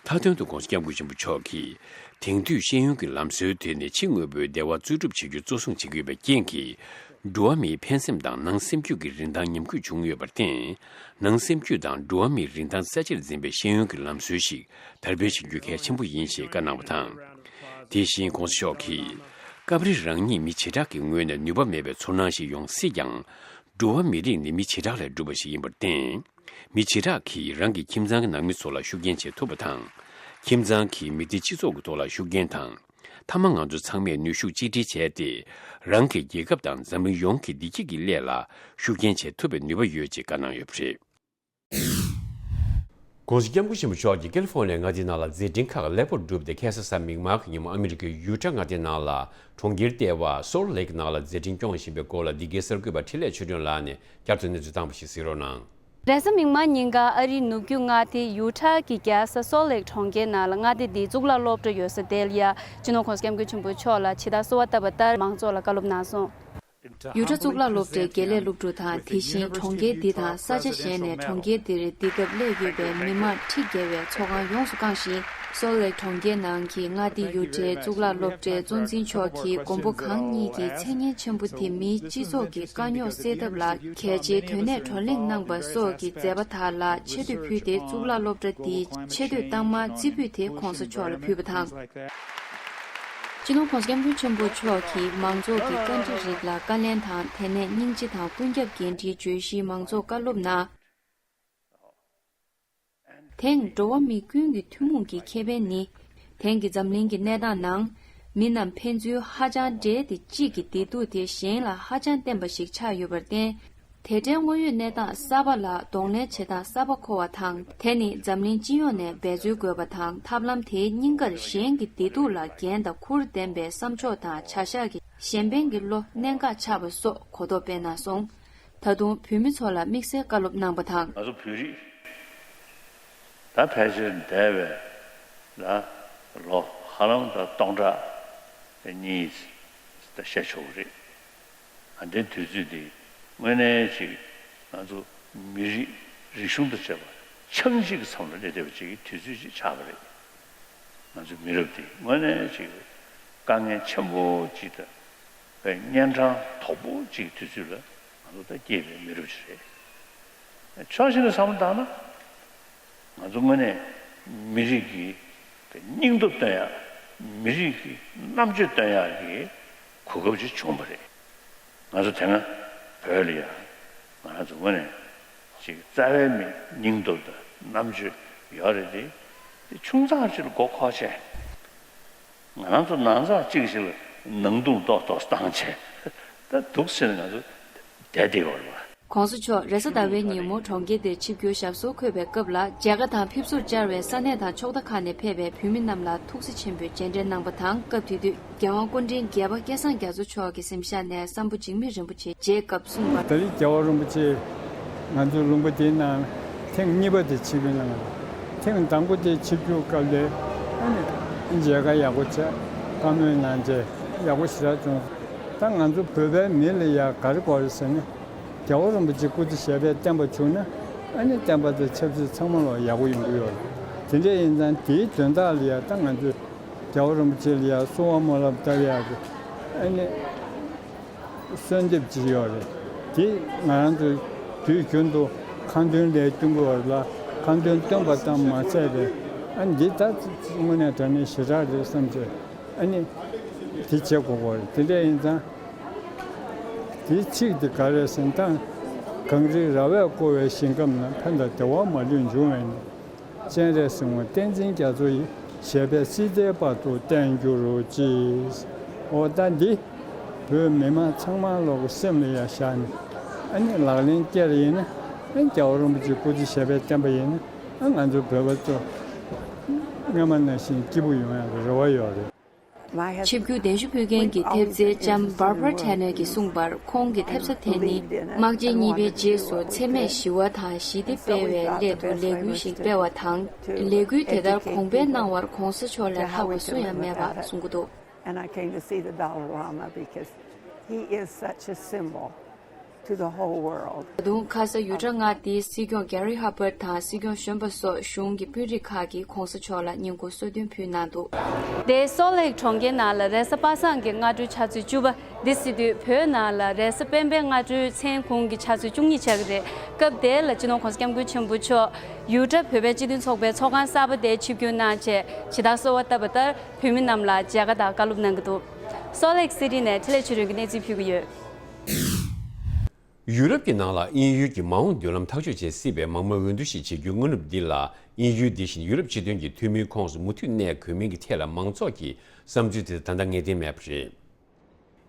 མཐའ་དོན་དུ་༸གོང་ས་༸སྐྱབས་མགོན་ཆེན་པོ་མཆོག་གིས། དེང་དུས་ཤེས་ཡོན་གྱི་ལམ་སྲོལ་དེ་ནི་ཕྱི་དངོས་པོའི་བདེ་བ་འཚོལ་སྒྲུབ་བྱེད་རྒྱུ་གཙོ་བཟུང་བྱེད་ཀྱི་ཡོད་པའི་རྐྱེན་གྱིས། འགྲོ་བ་མིའི་ཕན་སེམས་དང་ནང་སེམས་རྒྱུད་ཀྱི་རིན་ཐང་ཉམས་རྒུད་བྱུང་ཡོད་པར་བརྟེན། ནང་སེམས་རྒྱུད་དང་འགྲོ་བ་མིའི་རིན་ཐང་རྩ་ཆེར་འཛིན་པའི་ཤེས་ཡོན་གྱི་ལམ་སྲོལ་ཞིག་དར་སྤེལ་བྱེད་རྒྱུ་གལ་ཆེན་པོ་ཡིན་ཞེས་བཀའ་གནང་བ་དང་། དེ་བཞིན་༸གོང་ས་མཆོག་གིས། སྐབས་རེ་རང་ཉིད་མི་བྱེ་བྲག་གི་ངོས་ནས་ནུས་པ་མེད་པའི་ཚོར་སྣང་ཞིག་ཡོང་སྲིད་ཀྱང་། འགྲོ་བ་མི་རིགས་ནི་མི་བྱེ་བྲག་ལས་གྲུབ་པ་ཞིག་ཡིན་པར་བརྟེན། མི་བྱེ་བྲག་གིས་རང་གི་ཁྱིམ་ཚང་གི་ནང་མི་ཚོ་ལ་ཤུགས་རྐྱེན་བྱེད་ཐུབ་པ་དང་། ཁྱིམ་ཚང་གིས་མི་སྡེ་སྤྱི་ཚོགས་ཀྱི་ཐོག་ལ་ཤུགས་རྐྱེན་དང་། མཐའ་མ་ང་ཚོ་ཚང་མས་ནུས་ཤུགས་གཅིག་སྒྲིལ་བྱས་ཏེ། རང་གི་རྒྱལ་ཁབ་དང་འཛམ་གླིང་ཡོངས་ཀྱི་བདེ་སྐྱིད་ཀྱི་སླད་ལ་ཤུགས་རྐྱེན་བྱེད་ཐུབ་པའི་ནུས་པ་ཡོད་ཅེས་བཀའ་གནང་ཡོད་པ་རེད། ༸གོང་ས་༸སྐྱབས་མགོན་ཆེན་པོ་མཆོག་གིས་ཀེ་ལི་ཧྥོ་ནི་ཡའི་མངའ་སྡེའི་ནང་ལ་མཛད་འཕྲིན་ཁག་ལེགས་པོར་བསྒྲུབས་ཏེ། ཁ་སང་གཟའ་མིག་དམར་གྱི་ཉིན་མོ་ཨ་མི་རི་ཀའི་ཡུ་ཊ་མངའ་སྡེའི་ནང་ལ་གྲོང་ཁྱེར་ལྟེ་བ་སོལ་ལེག་ནང་ལ་མཛད་འཕྲིན་སྐྱོང་བཞིན་པའི་སྐོར་ལ་འདི་གའི་གསར་འགོད་པ་འཕྲིན་ལས་ཆོས་སྒྲོན་ལགས་ནས་བསྐྱར་དུ་གནས་ཚུལ་བཏང་བ་ཞིག་གཟིགས་རོགས་གནང་། རེས་གཟའ་མིག་དམར་ཉིན་ཀ་ཨ་རིའི་ནུབ་རྒྱུད་མངའ་སྡེ་ཡུ་ཊ་གི་རྒྱལ་ས་སོལ་ལེག་གྲོང་ཁྱེར་ནང་ལ་མངའ་སྡེ་འདིའི་གཙུག་ལག་སློབ་གྲྭ་ཡོད་ས་དེ་ལ་ཡ་སྤྱི་ནོར་༸གོང་ས་༸སྐྱབས་མགོན་ཆེན་པོ་མཆོག་ལ་ཕྱི་ཟླ་གསུམ་པ་བཏབ་པ་ལྟར་མང་ཚོགས་ལ་བཀའ་སློབ་གནང་སོང་། ཡུ་ཊ་གཙུག་ལག་སློབ་གྲྭའི་དགེ་ལས་སློབ་ཕྲུག་དང་། དེ་བཞིན་གྲོང་ཁྱེར་འདི་དང་ས་ཆ་གཞན་ནས་གྲོང་ཁྱེར་འདིར་འདི་སྐབས་སླེབས་ཡོད་པའི་མི་མང་ཁྲི་བརྒལ་བས་ཚོགས་ཁང་ཡོངས་སུ་བཀང་ཞིང་། སོལ་ལེག་གྲོང་ཁྱེར་ནང་གི་མངའ་སྡེ་ཡུ་ཊའི་གཙུག་ལག་སློབ་གྲྭའི་གཙོ་འཛིན་མཆོག་གིས་མགོན་པོ་གང་ཉིད་ཀྱི་མཚན་སྙན་ཆེན་པོ་དེ་མིའི་སྤྱི་ཚོགས་ཀྱི་དཀའ་རྙོག་སེལ་ཐབས་ལ་གལ་ཆེའི་དོན་གནད་བགྲོ་གླེང་གནང་པ་སོགས་ཀྱི་མཛད་པ་དག་ལ་ཆེ་བསྟོད་ཕུལ་ཏེ། གཙུག་ལག་སློབ་གྲྭ་འདིའི་ཆེ་བསྟོད་གཏའ་མ་རྩེ་ཕུད་དེ་གོང་ས་མཆོག་ལ་ཕུལ་བ་དང་། སྤྱི་ནོར་༸གོང་ས་༸སྐྱབས་མགོན་ཆེན་པོ་མཆོག་གིས་མང་ཚོགས་ཀྱི་བཀའ་འདྲི་རིགས་ལ་བཀའ་ལན་དང་། དེ་ནས་སྙིང་རྗེ་དང་ཀུན་ཁྱབ་འགན་འཁྲིའི་བརྗོད་གཞིའི་མང་ཚོགས་བཀའ་སློབ་གནང་། དེང་འགྲོ་བ་མི་ཀུན་གྱི་ཐུན་མོང་གི་ཁེ་ཕན་ནི། དེང་གི་འཛམ་གླིང་གི་གནས་སྟངས་ནང་། མི་རྣམས་ཕན་ཚུན་ཧ་ཅང་འབྲེལ་ཏེ། གཅིག་གི་བདེ་སྡུག་དེ་གཞན་ལ་ཧ་ཅང་བརྟེན་པ་ཞིག་ཆགས་ཡོད་པར་བརྟེན། དེ་འདྲའི་དངོས་ཡོད་གནས་སྟངས་གསར་པ་ལ་གདོང་ལེན་བྱེད་སྟངས་གསར་པ་མཁོ་བ་དང་། དེ་ནི་འཛམ་གླིང་སྤྱི་ཡོངས་ནས་འབད་རྩོལ་དགོས་པ་དང་། ཐབས་ལམ་དེའི་སྙིང་གར་གཞན་གྱི་བདེ་སྡུག་ལ་འགན་དང་ཁུར་ལྡན་པའི་བསམ་ཕྱོགས་དང་བྱ་གཞག་གི་གཞན་ཕན་གྱི་བློ་གནད་འགག་ཆགས་པ་སོགས་གོ་རྟོགས་སྤེལ་གནང་སོང་། ད་དུང་བོད་མི་ཚོ་ལ་དམིགས་བསལ་བཀའ་སློབ་གནང་པ་དང་། ང་ཚོ་བོད་རིགས་ད་ཕལ་ཆེར་འདས་པའི་ལ་ལོ་ཧ་ལམ་ད་སྟོང་ཕྲག་གཉིས་ད་བཤད་ཆོག་གི་རེད། ཨ་འདྲའི་དུས་ཚོད་འདི་དངོས་གནས་ཅིག་ང་ཚོ་མི་རིགས་རིག་གཞུང་དང་བཅས་པ་ཆགས་འཇིག་གི་མཚམས་ལ་སླེབས་བསྡད་པ་ཅིག་གི་དུས་ཚོད་ཅིག་ཆགས་པ་རེད། ང་ཚོའི་མི་རབས་འདི་དངོས་གནས་ཅིག་དཀའ་ངལ་ཆེན་པོ་ཅིག་དང་གཉན་འཕྲང་དོག་པོ་ཅིག་གི་དུས་ཚོད་ལ་ང་ཚོ་ད་སྐྱེས་པའི་མི་རབས་ཅིག་རེད། ཕྱོགས་གཅིག་ནས་བསམ་བློ་བཏང་ན། ང་ཚོ་དངོས་གནས་མི་རིགས་ཀྱི་སྙིང་སྟོབས་སྟོན་ཡག་མི་རིགས་ཀྱི་རྣམ་དཔྱོད་སྟོན་ཡག་གི་གོ་སྐབས་ཅིག་བྱུང་བ་རེད། ང་ཚོ་དེ་སྔ་བོད་ལ་ཡང་ང་རང་ཚོ་དངོས་གནས་ཅིག་རྩ་བའི་མི་སྙིང་སྟོབས་དང་རྣམ་དཔྱོད་ཡོད་རེད་དེ། དེ་ཆུང་ཙག་ཅིག་ལ་མགོ་འཁོར་བྱས། ང་རང་ཚོ་ནང་ཚགས་གཅིག་ཞིག་ལ་ནང་དུང་ཏོག་ཏོག་བཏང་བྱས། ད་འདུག་ཟེར་ནས་ང་ཚོ་བསྡད་བསྡད་ཡོད་རེད་བ། གོང་ས་མཆོག་རེས་གཟའ་ཟླ་བའི་ཉིན་མོ་གྲོང་ཁྱེར་དེར་ཆིབས་བསྒྱུར་ཞབས་སོར་འཁོད་པའི་སྐབས་ལ། མཇལ་ཁ་དང་ཕེབས་བསུར་བཅར་བའི་ས་གནས་དང་ཕྱོགས་མཐའ་ཁག་ནས་ཕེབས་པའི་བོད་མི་རྣམས་ལ་ཐུགས་རྗེ་ཆེན་པོས་མཇལ་འཕྲད་གནང་པ་དང་། སྐབས་དེ་དུས་རྒྱལ་དབང་སྐུ་ཕྲེང་བརྒྱད་པ་སྐལ་བཟང་རྒྱ་མཚོ་མཆོག་གི་གཟིམ་ཤག་ནས་སམ་བྷོ་འཇིགས་མེད་རིན་པོ་ཆེ་མཇལ་སྐབས་གསུངས་པར། ད་རེས་རྒྱལ་བ་རིན་པོ་ཆེ་ང་ཚོའི་ལུང་པ་འདིའི་ནང་ཐེངས་གཉིས་པ་དེ་ཆིབས་བསྒྱུར་གནང་བ་རེད། ཐེངས་དང་པོ་དེ་ཆིབས་བསྒྱུར་སྐབས་ལ་ཨ་ནི་མཇལ་ཁ་ཡག་པོ་བྱས། བཀའ་མོལ་གནང་བྱས་ཡག་པོ་ཞེ་དྲག་བྱུང་། ད་ང་ཚོ་བོད་པའི་མི་ལ་ཡ་ག་རེ་དགོས་རེད་ཟེར་ན། རྒྱལ་བ་རིན་པོ་ཆེ་སྐུ་ཚེ་ཞབས་པད་བརྟན་པ་བྱུང་ན་ཨ་ནི་བསྟན་པ་དང་ཆབ་སྲིད་ཚང་མ་ལ་ཡག་པོ་ཡོང་གི་ཡོད་རེད། དེ་འདྲ་ཡིན་ཙང་དེའི་དོན་དག་ལ་ཡ་ད་ང་ཚོས་རྒྱལ་བ་རིན་པོ་ཆེ་ལ་ཡ་གསོལ་བ་སྨོན་ལམ་བཏབ་ཡག་གི་ཨ་ནི་གསོལ་འདེབས་ཅིག་ཡོད་རེད། དེ་ང་རང་ཚོས་དུས་རྒྱུན་དུ་ཁ་འདོན་ལས་སྐྱོན་གྱི་བར་ལ་ཁ་འདོན་བཏོན་པ་ཙམ་མ་ཚད་པའི་ཨ་འདི་ད་དངོས་གནས་དྲང་གནས་ཞེ་དྲག་རེད་བསམ་བྱས། ཨ་ནི་དེ་བྱེད་དགོས་པ་རེད། དེ་འདྲ་ཡིན་ཙང་དེའི་ཚིག་དེ་ག་རེ་ཟེར་ན། གངས་རི་ར་བས་བསྐོར་བའི་ཞིང་ཁམས་ན། ཕན་དང་བདེ་བ་མ་ལུས་འབྱུང་བའི་གནས། སྤྱན་རས་གཟིགས་དབང་བསྟན་འཛིན་རྒྱ་མཚོ་ཡི། ཞབས་པད་སྲིད་མཐའི་བར་དུ་བརྟན་གྱུར་ཅིག། འོ་ད་འདི་བོད་མི་མང་ཚང་མ་ལོག་གི་སེམས་ལ་ཡ་བཞག་ནས་ཨ་ནི་ལག་ལེན་བསྟར་ཡིན་ན། ཨ་ནི་རྒྱལ་བ་རིན་པོ་ཆེ་སྐུ་ཚེ་ཞབས་པད་བརྟན་པ་ཡིན་ན། ཨ་ང་ཚོ་བོད་པ་ཚོ་སྔ་མ་ནང་བཞིན་སྐྱིད་པོ་ཡོང་ཡག་གི་རེ་བ་ཡོད་རེད། ཆིབས་བསྒྱུར་གདན་ཞུ་ཕུལ་མཁན་གྱི་ཐེབས་རྩའི་ལྕམ་Barbara Tanner གྱིས་གསུངས་པར། ཁོང་གི་ཐེབས་རྩ་དེ་ནི་དམག་ཆེན་གཉིས་པའི་རྗེས་སུ་འཚེ་མེད་ཞི་བ་དང་ཞི་བདེ་སྤེལ་བའི་སླད་དུ་ལས་འགུལ་ཞིག་སྤེལ་བ་དང་། ལས་འགུལ་དེ་ལྟར་གོང་འཕེལ་གནང་བར་གོང་ས་མཆོག་ལས་ལྷག་པ་སུ་ཡང་མེད་པ་གསུང་གི་འདུག། And I came to see the Dalai Lama because he is such a symbol to the whole world. ད་དུང་ཁ་ས་ཡུ་ཊ་མངའ་སྡེའི་སྲིད་སྐྱོང་Gary Hubert དང་སྲིད་སྐྱོང་གཞོན་པ་སོགས་གཞུང་གི་དཔོན་རིགས་ཁག་གིས་གོང་ས་མཆོག་ལ་བསྙེན་བཀུར་གསོལ་སྟོན་ཕུལ་གནང་འདུག། དེ་སོལ་ལེག་གྲོང་ཁྱེར་ནང་ལ་རེས་གཟའ་པ་སངས་ཀྱི་སྔ་དྲོའི་ཆུ་ཚོད་བཅུ་པ། འདི་སྲིད་དུས་བོད་ནང་ལ་རེས་གཟའ་སྤེན་པའི་སྔ་དྲོའི་མཚན་གུང་གི་ཆུ་ཚོད་བཅུ་གཉིས་ཆགས་ཀྱི་རེད། སྐབས་དེ་ལ་སྤྱི་ནོར་༸གོང་ས་༸སྐྱབས་མགོན་ཆེན་པོ་མཆོག་ཡུ་ཊ་བོད་པའི་སྤྱི་མཐུན་ཚོགས་པའི་ཚོགས་ཁང་གསར་པ་དེར་ཆིབས་བསྒྱུར་གནང་བྱས་ཇི་ལྟར་གསོལ་བ་བཏབ་པ་ལྟར་བོད་མི་རྣམས་ལ་མཇལ་ཁ་དང་བཀའ་སློབ་གནང་གི་འདུག། སོལ་ལེག་སི་ཊི་ནས་འཕྲིན་ལས་ཆོས་སྒྲོན་གྱིས་གནས་ཚུལ་ཕུལ་གྱི་ཡོད། ཡུ་རོབ་ཀྱི་ནང་ལ་དབྱིན་ཡུལ་གྱི་མ་འོངས་མདུན་ལམ་ཐག་གཅོད་བྱེད་སྲིད་པའི་མང་མོས་འོས་བསྡུ་ཞིག་བྱེད་རྒྱུའི་སྔ་ནུབ་འདི་ལ། དབྱིན་ཡུལ་འདི་བཞིན་ཡུ་རོབ་སྤྱི་མཐུན་གྱི་འཐུས་མིའི་ཁོངས་སུ་མུ་མཐུད་གནས་དགོས་མིན་གྱི་ཐད་ལ་མང་ཚོགས་ཀྱི་བསམ་ཚུལ་དེ་ད་ལྟ་ངེས་གཏན་མེད་པ་རེད།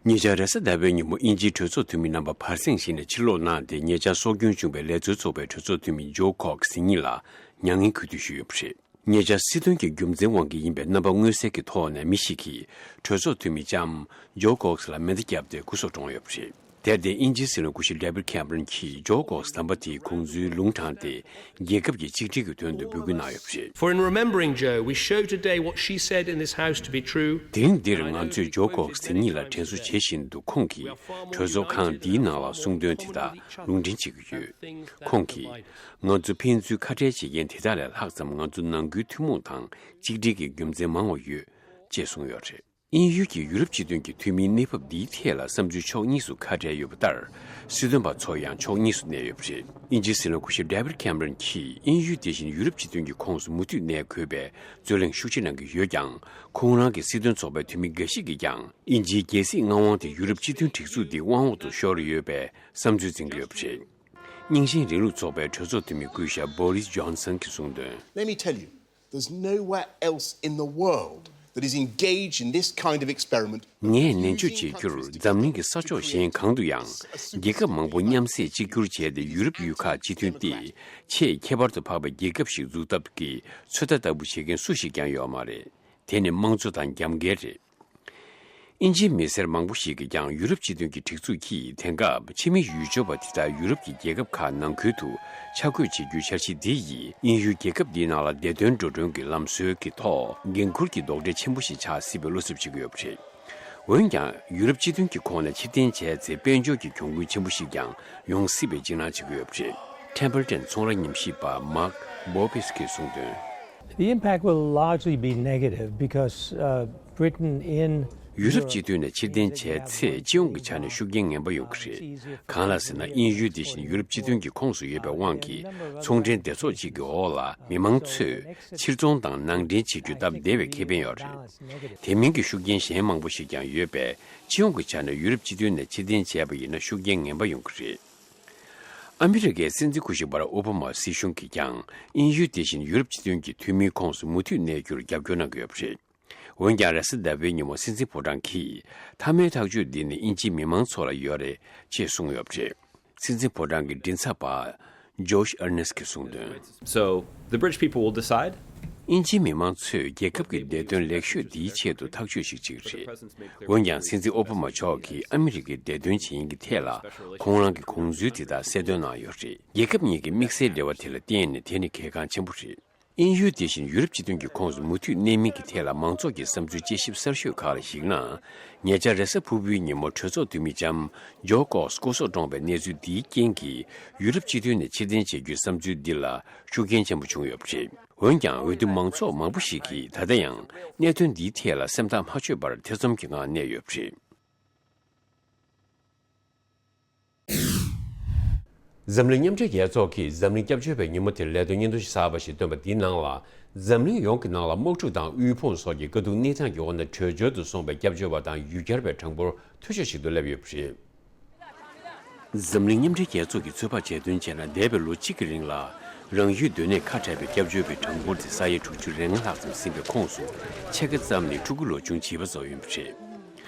ཉེ་ཆར་རེས་གཟའ་ཟླ་བའི་ཉིན་མོ་དབྱིན་ཇིའི་གྲོས་ཚོགས་འཐུས་མི་རྣམ་པ་བར་གསེང་ཞིག་ནས་ཕྱིར་ལོག་གནང་སྟེ། ཉེ་ཆར་སྲོག་སྐྱོན་བྱུང་བའི་ལས་ཚོགས་ཚོགས་པའི་གྲོས་ཚོགས་འཐུས་མི་ཇོ་ཀོག་སི་ཉིད་ལ་མྱ་ངན་གུས་འདུད་ཞུས་ཡོད་པ་རེད། ཉེ་ཆར་སྲིད་དོན་གྱི་རྒྱུ་མཚན་དབང་གིས་ཡིན་པའི་རྣམ་པ་མངོན་གསལ་གྱི་ཐོག་ནས་མི་ཞིག་གིས་གྲོས་ཚོགས་འཐུས་མི་ལྕམ་ཇོ་ཀོག་སི་ལ་མེ་མདའ་བརྒྱབ་སྟེ་སྐུ་སྲོག་བཀྲོངས་ཡོད་པ་རེད། དེར་བརྟེན་དབྱིན་ཇིའི་སྲིད་བློན་སྐུ་ཞབས་David Cameron གྱིས་ཇོ་ཀོག་སི་དམ་པ་དེའི་དགོངས་ཚུལ་ལུང་དྲངས་ཏེ། རྒྱལ་ཁབ་ཀྱི་གཅིག་སྒྲིལ་གྱི་དོན་དུ་འབོད་སྐུལ་གནང་ཡོད་པ་རེད། For in remembering Joe, we show today what she said in this House to be true. དེ་རིང་འདིར་ང་ཚོས་ཇོ་ཀོག་སི་དེ་ཉིད་ལ་དྲན་གསོ་བྱེད་བཞིན་དུ། ཁོང་གིས་གྲོས་ཚོགས་ཁང་འདིའི་ནང་ལ་གསུངས་དོན་དེ་དག་ལུང་འདྲེན་བྱེད་ཀྱི་ཡོད། ཁོང་གིས། ང་ཚོ་ཕན་ཚུན་ཁ་བྲལ་བྱེད་མཁན་དེ་དག་ལས་ལྷག་ཙམ་ང་ཚོ་ནང་ཁུལ་ཐུན་མོང་དང་གཅིག་སྒྲིལ་གྱི་རྒྱུ་མཚན་མང་བ་ཡོད། ཅེས་གསུངས་ཡོད་རེད། དབྱིན་ཡུལ་གྱིས་ཡུ་རོབ་སྤྱི་མཐུན་གྱི་འཐུས་མིའི་གནས་བབ་འདིའི་ཐད་ལ་བསམ་ཚུལ་ཕྱོགས་གཉིས་སུ་ཁ་བྲལ་ཡོད་པ་ལྟར། སྲིད་དོན་པ་ཚོ་ཡང་ཕྱོགས་གཉིས་སུ་གནས་ཡོད་པ་རེད། དབྱིན་ཇིའི་སྲིད་བློན་སྐུ་ཞབས་David Cameron གྱིས་དབྱིན་ཡུལ་དེ་བཞིན་ཡུ་རོབ་སྤྱི་མཐུན་གྱི་ཁོངས་སུ་མུ་མཐུད་གནས་དགོས་པའི་རྩོད་གླེང་ཤུགས་ཆེ་གནང་གི་ཡོད་ཀྱང་། ཁོང་རང་གི་སྲིད་དོན་ཚོགས་པའི་འཐུས་མི་འགའ་ཞིག་གིས་ཀྱང་། དབྱིན་ཇིའི་རྒྱལ་སྲིད་མངའ་དབང་དེ་ཡུ་རོབ་སྤྱི་མཐུན་སྒྲིག་འཛུགས་འདིའི་དབང་འོག་ཏུ་ཤོར་ཡོད་པའི་བསམ་ཚུལ་འཛིན་གྱི་ཡོད་པ་རེད། རྙིང་ཞེན་རིང་ལུགས་ཚོགས་པའི་གྲོས་ཚོགས་འཐུས་མི་སྐུ་ཞབས་Boris Johnson གྱིས་གསུངས་དོན། Let me tell you, there's nowhere else in the world that is engaged in this kind of experiment. ངས་ནན་བརྗོད་བྱེད་རྒྱུར། འཛམ་གླིང་གི་ས་ཕྱོགས་གཞན་གང་དུ་ཡང་། རྒྱལ་ཁབ་མང་པོ་མཉམ་བསྲེས་གཅིག་གྱུར་བྱས་ཏེ། ཡུ་རོབ་ཡུལ་ཁག་སྤྱི་མཐུན་ཏེ། ཆེས་ཁྱད་པར་དུ་འཕགས་པའི་རྒྱལ་ཁབ་ཞིག་འཛུགས་ཐབས་ཀྱི་ཚོད་ལྟ་ལྟ་བུ་བྱེད་མཁན་སུ་ཞིག་ཀྱང་ཡོད་མ་རེད། དེ་ནི་དམངས་གཙོ་དང་རྒྱབ་འགལ་རེད། དབྱིན་ཇིའི་མི་སེར་མང་པོ་ཞིག་གིས་ཀྱང་ཡུ་རོབ་སྤྱི་མཐུན་གྱི་སྒྲིག་འཛུགས་ཀྱིས་དེང་སྐབས་ཕྱི་མི་ཡུལ་སྐྱོར་བ་དེ་དག་ཡུ་རོབ་ཀྱི་རྒྱལ་ཁབ་ཁག་ནང་ཁུལ་དུ་ཆ་བགོས་བྱེད་རྒྱུའི་འཆར་གཞི་འདི་ཡིས་དབྱིན་ཡུལ་རྒྱལ་ཁབ་འདིའི་ནང་ལ་བདེ་དོན་འགྲོ་གྲོན་གྱི་ལམ་སྲོལ་གྱི་ཐོག་འགན་འཁུར་གྱི་རྡོག་ཁྲེས་ཆེན་པོ་ཞིག་ཆགས་སྲིད་པའི་བློ་འཚབ་བྱེད་ཀྱི་ཡོད་པ་རེད། འོན་ཀྱང་། ཡུ་རོབ་སྤྱི་མཐུན་གྱི་ཁོངས་ནས་ཕྱིར་འཐེན་བྱས་ཚེ་དཔལ་འབྱོར་གྱི་གྱོང་གུན་ཆེན་པོ་ཞིག་ཀྱང་ཡོང་སྲིད་པའི་འཇིགས་སྣང་བྱེད་ཀྱི་ཡོད་པ་རེད། Templeton ཚོང་ར་ཉམས་ཞིབ་པ་Mark Bopis གྱིས་གསུངས་དོན། The impact will largely be negative because, uh, Britain in ཡུ་རོབ་སྤྱི་མཐུན་ནས་ཕྱིར་འཐེན་བྱས་ཚེ། སྤྱི་ཡོངས་ཀྱི་ཆ་ནས་ཤུགས་རྐྱེན་ངན་པ་ཡོང་གི་རེད། གང་ལགས་ཟེར་ན། དབྱིན་ཡུལ་དེ་བཞིན་ཡུ་རོབ་སྤྱི་མཐུན་གྱི་ཁོངས་སུ་ཡོད་པའི་དབང་གིས། ཚོང་འབྲེལ་སྡེ་ཚོགས་གཅིག་གི་འོག་ལ་མི་མང་ཚོས་ཕྱིར་ཚོང་དང་ནང་འདྲེན་བྱེད་རྒྱུ་སྟབས་བདེ་བའི་ཁེ་ཕན་ཡོད་རེད། དེ་མིན་གྱི་ཤུགས་རྐྱེན་གཞན་མང་པོ་ཞིག་ཀྱང་ཡོད་པས། སྤྱི་ཡོངས་ཀྱི་ཆ་ནས་ཡུ་རོབ་སྤྱི་མཐུན་ནས་ཕྱིར་འཐེན་བྱས་པ་ཡིན་ན་ཤུགས་རྐྱེན་ངན་པ་ཡོང་གི་རེད། ཨ་མི་རི་ཀའི་སྲིད་འཛིན་སྐུ་ཞབས་བྷ་རག་ཨོ་བྷ་མ་སྲིད་གཞུང་གིས་ཀྱང་དབྱིན་ཡུལ་དེ་བཞིན་ཡུ་རོབ་སྤྱི་མཐུན་གྱི་འཐུས་མིའི་ཁོངས་སུ་མུ་མཐུད་གནས་རྒྱུར་རྒྱབ་སྐྱོར་གནང་གི་ཡོད་པ་རེད། འོན་ཀྱང་། རེས་གཟའ་ཟླ་བའི་ཉིན་མོ་སྲིད་འཛིན་ཕོ་བྲང་གིས། མཐའ་མའི་ཐག་གཅོད་འདི་ནི་དབྱིན་ཇིའི་མི་མང་ཚོ་ལ་ཡོད་རེད་ཅེས་གསུངས་ཡོད་པ་རེད། སྲིད་འཛིན་ཕོ་བྲང་གི་མགྲིན་ཚབ་པ་Josh Earnest གྱིས་གསུངས་དོན། So, the British people will decide. དབྱིན་ཇིའི་མི་མང་ཚོས་རྒྱལ་ཁབ་ཀྱི་བདེ་དོན་ལེགས་ཤོས་འདིའི་ཆེད་དུ་ཐག་གཅོད་ཞིག་བྱེད་ཀྱི་རེད། འོན་ཀྱང་། སྲིད་འཛིན་ཨོ་བྷ་མ་མཆོག་གིས་ཨ་མི་རི་ཀའི་བདེ་དོན་བྱེད་མཁན་གྱི་ཐད་ལ་ཁོང་རང་གི་དགོངས་ཚུལ་དེ་དག་གསལ་སྟོན་གནང་ཡོད་རེད། རྒྱལ་ཁབ་གཉིས་ཀྱི་དམིགས་བསལ་འབྲེལ་བ་དེ་ལ་བརྟེན་ནས། དེ་ནི་གལ་འགངས་ཆེན་པོ་རེད། དབྱིན་ཡུལ་དེ་བཞིན་ཡུ་རོབ་སྤྱི་མཐུན་གྱི་ཁོངས་སུ་མུ་མཐུད་གནས་མིན་གྱི་ཐད་ལ་མང་ཚོགས་ཀྱི་བསམ་ཚུལ་དཔྱད་ཞིབ་གསར་ཤོས་ཁག་ལ་གཞིགས་ན། ཉེ་ཆར་རེས་གཟའ་ཕུར་བུའི་ཉིན་མོ་གྲོས་ཚོགས་འཐུས་མི་ལྕམ་ཇོ་ཀོག་སི་སྐུ་སྲོག་བཀྲོངས་པའི་གནས་ཚུལ་འདིའི་རྐྱེན་གྱིས། ཡུ་རོབ་སྤྱི་མཐུན་ནས་ཕྱིར་འཐེན་བྱེད་རྒྱུའི་བསམ་ཚུལ་འདི་ལ་ཤུགས་རྐྱེན་ཆེན་པོ་བྱུང་ཡོད་པ་རེད། འོན་ཀྱང་། འོས་བསྡུ་མང་ཚོགས་མང་པོ་ཞིག་གིས་ད་ལྟ་ཡང་གནད་དོན་འདིའི་ཐད་ལ་སེམས་ཐག་མ་ཆོད་པར་ཐེ་ཚོམ་གྱི་ངང་གནས་ཡོད་པ་རེད། འཛམ་གླིང་མཉམ་འབྲེལ་རྒྱལ་ཚོགས་ཀྱིས་འཛམ་གླིང་སྐྱབས་བཅོལ་བའི་ཉིན་མོ་དེར་ལས་དོན་སྙན་ཐོ་ཞིག་གསར་པ་ཞིག་བཏོན་པ་འདིའི་ནང་ལ། འཛམ་གླིང་ཡོངས་ཀྱི་ནང་ལ་དམག་འཁྲུག་དང་དབུལ་ཕོངས་སོགས་ཀྱི་དཀའ་སྡུག་གནས་སྟངས་ཀྱི་འོག་ནས་བྲོས་བྱོལ་དུ་སོང་བའི་སྐྱབས་བཅོལ་བ་དང་ཡུལ་གྱར་བའི་གྲངས་འབོར་འཐུས་ཤོར་ཞིག་ཏུ་སླེབས་ཡོད་པ་རེད། འཛམ་གླིང་མཉམ་འབྲེལ་རྒྱལ་ཚོགས་ཀྱི་ཚོད་དཔག་བྱས་དོན་བྱས་ན། འདས་པའི་ལོ་གཅིག་གི་རིང་ལ། རང་ཡུལ་སྡོད་གནས་ཁ་བྲལ་བའི་སྐྱབས་བཅོལ་བའི་གྲངས་འབོར་དེ་ས་ཡ་དྲུག་ཅུ་རེ་ལྔ་ལྷག་ཙམ་ཟིན་པའི་ཁོངས་སུ། ཕྱེད་ཀ་ཙམ་ནི་ཕྲུ་གུ་ལོ་ཆུང་བྱིས་པ་ཚོ་ཡིན་པ་རེད།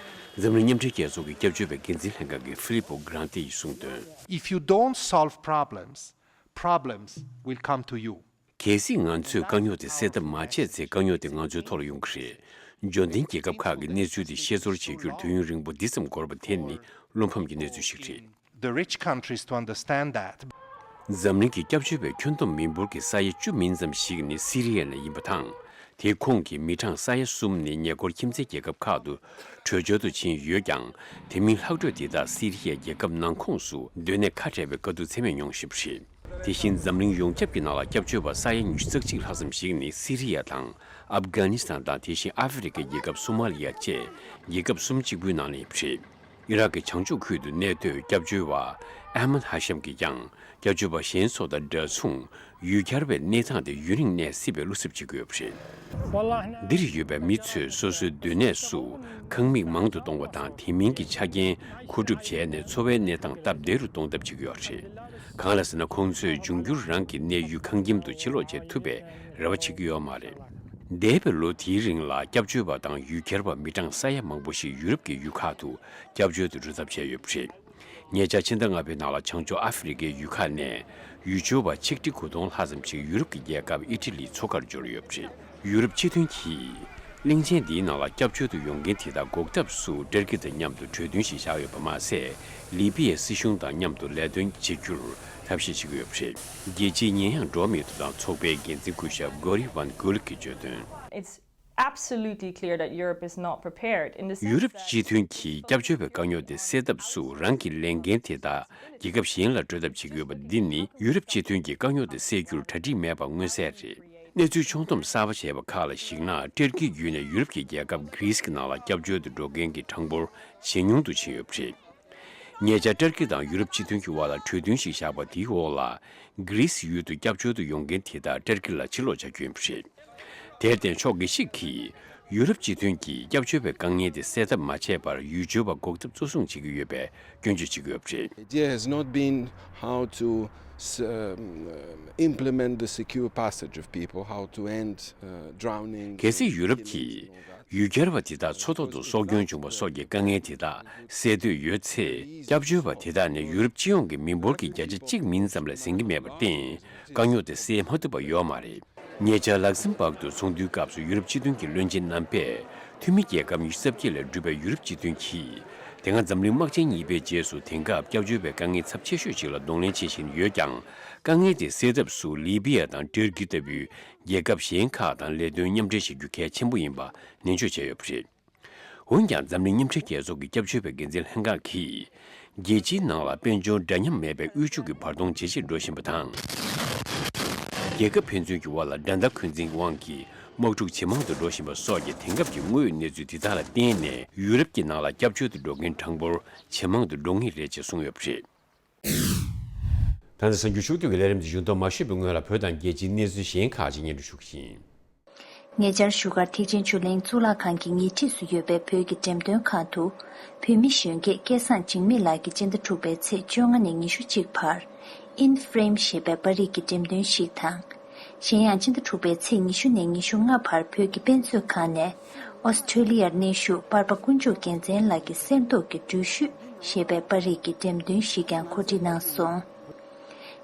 འཛམ་གླིང་མཉམ་འབྲེལ་རྒྱལ་ཚོགས་ཀྱི་སྐྱབས་བཅོལ་བའི་འགན་འཛིན་ལྷན་ཁང་གི་Filippo Grandi ཡིས་གསུངས་དོན། If you don't solve problems, problems will come to you. གལ་སྲིད་ང་ཚོས་དཀའ་རྙོག་དེ་སེལ་ཐབས་མ་བྱས་ཚེ། དཀའ་རྙོག་དེ་ང་ཚོའི་ཐོག་ལ་ཡོང་གི་རེད། འབྱོར་ལྡན་རྒྱལ་ཁབ་ཁག་གི་གནས་ཚུལ་དེ་ཤེས་ཚོར་བྱེད་རྒྱུར་དུས་ཡུན་རིང་པོ་འདི་ཙམ་འགོར་བ་དེ་ནི་བློ་ཕམ་གྱི་གནས་ཚུལ་ཞིག་རེད། The rich countries to understand that. འཛམ་གླིང་གི་སྐྱབས་བཅོལ་བའི་ཁྱོན་བསྡོམས་མི་འབོར་གྱི་ས་ཡ་བཅུ་མིན་ཙམ་ཞིག་ནི་སི་རི་ཡ་ནས་ཡིན་པ་དང་། དེའི་ཁོངས་ཀྱི་མི་གྲངས་ས་ཡ་གསུམ་ནི་ཉེ་འཁོར་ཁྱིམ་མཚེས་རྒྱལ་ཁབ་ཁག་ཏུ་བྲོས་བྱོལ་དུ་ཕྱིན་ཡོད་ཀྱང་། དེ་མིན་ལྷག་འཕྲོས་དེ་དག་སི་རི་ཡའི་རྒྱལ་ཁབ་ནང་ཁོངས་སུ་སྡོད་གནས་ཁ་བྲལ་བའི་དཀའ་སྡུག་ཚད་མེད་མྱོང་བཞིན་པ་རེད། དེ་བཞིན་འཛམ་གླིང་ཡོངས་ཁྱབ་ཀྱི་ནང་ལ་སྐྱབས་བཅོལ་བ་ས་ཡ་ཉི་ཤུ་རྩ་གཅིག་ལྷག་ཙམ་ཞིག་ནི་སི་རི་ཡ་དང་ཨབ་གྷ་ནི་སི་ཐན་དང་། དེ་བཞིན་ཨ་ཧྥེ་རི་ཁའི་རྒྱལ་ཁབ་སོ་མ་ལི་ཡ་བཅས་རྒྱལ་ཁབ་གསུམ་གཅིག་པུའི་ནང་ནས་ཡིན་པ་རེད། ཨི་རག་གི་བྱང་ཕྱོགས་ཁུལ་དུ་གནས་སྡོད་སྐྱབས་བཅོལ་བ་ཨ་མད་ཧ་ཤམ་གྱིས་ཀྱང་། སྐྱབས་བཅོལ་བ་གཞན་ཚོ་དང་འདྲ་མཚུངས། ཡུལ་གྱར་བའི་གནས་སྟངས་དེ་ཡུན་རིང་གནས་སྲིད་པའི་བློ་འཚབ་བྱེད་ཀྱི་ཡོད་པ་རེད། འདིར་ཡོད་པའི་མི་ཚོས་སོ་སོའི་སྡོད་གནས་སུ་ཁང་མིག་མང་དུ་གཏོང་བ་དང་། དེ་མིན་གྱི་ཆ་རྐྱེན་མཁོ་སྒྲུབ་བྱས་ནས་འཚོ་བའི་གནས་སྟངས་སྟབས་བདེ་རུ་གཏོང་ཐབས་བྱེད་ཀྱི་ཡོད་རེད། གང་ལ་ཟེར་ན། ཁོང་ཚོས་འབྱུང་འགྱུར་རང་གི་གནས་ཡུལ་ཁང་ཁྱིམ་དུ་ཕྱིར་ལོག་བྱེད་ཐུབ་པའི་རེ་བ་བྱེད་ཀྱི་ཡོད་མ་རེད། འདས་པའི་ལོ་དེའི་རིང་ལ་སྐྱབས་བཅོལ་བ་དང་ཡུལ་གྱར་བ་མི་གྲངས་ས་ཡ་མང་པོ་ཞིག་ཡུ་རོབ་ཀྱི་ཡུལ་ཁག་ཏུ་སྐྱབས་བཅོལ་དུ་འགྲོ་ཐབས་བྱས་ཡོད་པ་རེད། ཉེ་ཆར་ཕྱི་ཟླ་ལྔ་པའི་ནང་ལ་བྱང་ཕྱོགས་ཨ་ཧྥེ་རི་ཁའི་ཡུལ་ཁག་ནས་ཡུལ་སྐྱོར་བ་ཆིག་ཁྲི་དགུ་སྟོང་ལྷག་ཙམ་ཞིག་ཡུ་རོབ་ཀྱི་རྒྱལ་ཁབ་ཨི་ཊ་ལིའི་མཚོ་ཁར་འབྱོར་ཡོད་པ་རེད། ཡུ་རོབ་སྤྱི་མཐུན་གྱིས་ གླིང་ཆེན་འདིའི་ནང་ལ་སྐྱབས་བཅོལ་དུ་ཡོང་མཁན་དེ་དག་འགོག་ཐབས་སུ་ཏུར་ཀི་དང་མཉམ་དུ་གྲོས་མཐུན་ཞིག་བཞག་ཡོད་པ་མ་ཟད། ལི་པི་ཡའི་སྲིད་གཞུང་དང་མཉམ་དུ་ལས་དོན་བྱེད་རྒྱུར་ཐབས་ཤེས་བྱེད་ཀྱི་ཡོད་པ་རེད། རྒྱལ་སྤྱིའི་ཉེས་ཡངས་འགྲོ་བ་མིའི་ཐོབ་ཐང་ཚོགས་པའི་འགན་འཛིན་སྐུ་ཞབས་གོ་རི་ཝན་གུལ་གྱིས་བརྗོད་དོན། It's absolutely clear that Europe is not prepared in the sense ཡུ་རོབ་that སྤྱི་མཐུན་གྱིས་སྐྱབས་བཅོལ་བའི་དཀའ་རྙོག་དེ་སེལ་ཐབས་སུ་རང་གི་ལས་འགན་དེ་དག་རྒྱལ་ཁབ་གཞན་ལ་སྤྲོད་ཐབས་བྱེད་ཀྱི་ཡོད་པ་འདི་ནི་ཡུ་རོབ་སྤྱི་མཐུན་གྱིས་དཀའ་རྙོག་དེ་སེལ་རྒྱུར་གྲ་སྒྲིག་མེད་པ་མངོན་གསལ་རེད། གནས་ཚུལ་ཕྱོགས་བསྡོམས་གསར་པ་བྱས་པ་ཁག་ལ་གཞིགས་ན། ཏུར་ཀིའི་བརྒྱུད་ནས་ཡུ་རོབ་ཀྱི་རྒྱལ་ཁབ་གྷི་རིས་ཀྱི་ནང་ལ་སྐྱབས་བཅོལ་དུ་འགྲོ་མཁན་གྱི་གྲངས་འབོར་ཇེ་ཉུང་དུ་ཕྱིན་ཡོད་པ་རེད། ཉེ་ཆར་ཏུར་ཀི་དང་ཡུ་རོབ་སྤྱི་མཐུན་གྱི་དབར་ལ་གྲོས་མཐུན་ཞིག་བཞག་པ་དེའི་འོག་ལ། གྷི་རིས་ཡུལ་དུ་སྐྱབས་བཅོལ་དུ་ཡོང་མཁན་དེ་དག་ཏུར་ཀི་ལ་ཕྱིར་ལོག་བྱ་རྒྱུ་ཡིན་པ་རེད། དེར་བརྟེན་ཕྱོགས་འགའ་ཞིག་གིས་ཡུ་རོབ་སྤྱི་མཐུན་གྱིས་སྐྱབས་བཅོལ་བའི་དཀའ་ངལ་དེ་སེལ་ཐབས་མ་བྱས་པར་ཡུལ་འབྱོར་བ་འགོག་ཐབས་གཙོ་བཟུང་བྱེད་ཀྱི་ཡོད་པའི་སྐྱོན་བརྗོད་བྱེད་ཀྱི་ཡོད་པ་རེད། Idea has not been how to s- um, implement the secure passage of people, how to end uh, drowning. གལ་སྲིད་ཡུ་རོབ་ཀྱིས་ཡུལ་གྱར་བ་དེ་དག་འཚོ་ཐོག་ཏུ་སྲོག་སྐྱོན་བྱུང་བ་སོགས་ཀྱི་དཀའ་ངལ་དེ་དག་སེལ་འདོད་ཡོད་ཚེ། སྐྱབས་བཅོལ་བ་དེ་དག་ནི་ཡུ་རོབ་སྤྱི་ཡོངས་ཀྱི་མི་འབོར་གྱི་བརྒྱ་ཆ་གཅིག་མིན་ཙམ་ལས་ཟིན་གྱི་མེད་པར་བརྟེན། དཀའ་རྙོག་དེ་སེལ་མ་ཐུབ་པ་ཡོད་མ་རེད། ཉེ་ཆར་ལག་སེམ་བྷག་ཏུ་ཚོགས་འདུའི་སྐབས་སུ་ཡུ་རོབ་སྤྱི་མཐུན་གྱི་བློན་ཆེན་རྣམ་པས། འཐུས་མི་རྒྱལ་ཁབ་ཉི་ཤུ་རྩ་བརྒྱད་ལས་གྲུབ་པའི་ཡུ་རོབ་སྤྱི་མཐུན་གྱིས། དེ་སྔ་འཛམ་གླིང་དམག་ཆེན་གཉིས་པའི་རྗེས་སུ་དེང་སྐབས་སྐྱབས་བཅོལ་བའི་དཀའ་ངལ་ཚབས་ཆེ་ཤོས་ཤིག་ལ་གདོང་ལེན་བྱེད་བཞིན་ཡོད་ཀྱང་། དཀའ་ངལ་དེ་སེལ་ཐབས་སུ་ལི་བི་ཡ་དང་ཏུར་ཀི་ལྟ་བུའི་རྒྱལ་ཁབ་གཞན་ཁག་དང་ལས་དོན་མཉམ་འབྲེལ་བྱེད་རྒྱུ་གལ་ཆེན་པོ་ཡིན་པ་ནན་བརྗོད་བྱས་ཡོད་པ་རེད། འོན་ཀྱང་། འཛམ་གླིང་མཉམ་འབྲེལ་རྒྱལ་ཚོགས་ཀྱི་སྐྱབས་བཅོལ་བའི་འགན་འཛིན་ལྷན་ཁང་གིས། རྒྱལ་སྤྱིའི་ནང་ལ་དཔལ་འབྱོར་འདྲ་མཉམ་མེད་པའི་དབུལ་ཕྱུག་གི་བར་སྟོང་ཇེ་ཆེར་འགྲོ་བཞིན་པ་དང་། རྒྱལ་ཁབ་ཕན་ཚུན་གྱི་དབར་ལ་འགྲན་ཟླ་འཁོན་འཛིན་གྱི་དབང་གིས་དམག་འཁྲུག་ཇེ་མང་དུ་འགྲོ་བཞིན་པ་སོགས་ཀྱི་དེང་སྐབས་ཀྱི་དངོས་ཡོད་གནས་ཚུལ་འདི་དག་ལ་བརྟེན་ནས། ཡུ་རོབ་ཀྱི་ནང་ལ་སྐྱབས་བཅོལ་དུ་འགྲོ་མཁན་གྲངས་འབོར་ཇེ་མང་དུ་འགྲོ་ངེས་རེད་ཅེས་གསུངས་ཡོད་པ་རེད། ད་ནི་གསར་འགྱུར་ཕྱོགས་བསྡུས་ཀྱི་ལས་རིམ་འདི་མཇུག་བསྡོམས་མ་ཞུས་པའི་སྔོན་ལ། བོད་དང་རྒྱལ་སྤྱིའི་གནས་ཚུལ་གཞན་ཁག་ཅིག་སྙན་སྒྲོན་ཞུ་གི་ཡིན། ཉེ་ཆར་བཞུགས་སྒར་ཐེག་ཆེན་ཆོས་གླིང་གཙུག་ལག་ཁང་གི་ཉེ་འཁྲིས་སུ་ཡོད་པའི་བོད་ཀྱི་འགྲེམས་སྟོན་ཁང་དུ། བོད་མི་གཞོན་སྐྱེས་སྐལ་བཟང་འཇིགས་མེད་ལགས་ཀྱིས་སྤྱི་ཟླ་དྲུག་པའི་ཚེས་བཅོ་ལྔ་ནས་ཉི་ཤུ་གཅིག་བར། In Frame ཞེས་པའི་པར་རིས་ཀྱི་འགྲེམས་སྟོན་ཞིག་དང་། གཞན་ཡང་། སྤྱི་ཟླ་དྲུག་པའི་ཚེས་ཉི་ཤུ་ནས་ཉི་ཤུ་ལྔ་བར་བོད་ཀྱི་དཔེ་མཛོད་ཁང་ནས། ཨོ་སི་ཁྲུ་ལི་ཡར་གནས་བཞུགས་པར་པ་དཀོན་མཆོག་རྒྱལ་མཚན་ལགས་ཀྱི་གསེར་མདོག་གི་འགྲུལ་བཞུད་ཞེས་པའི་པར་རིས་ཀྱི་འགྲེམས་སྟོན་ཞིག་ཀྱང་གོ་སྒྲིག་གནང་སོང་།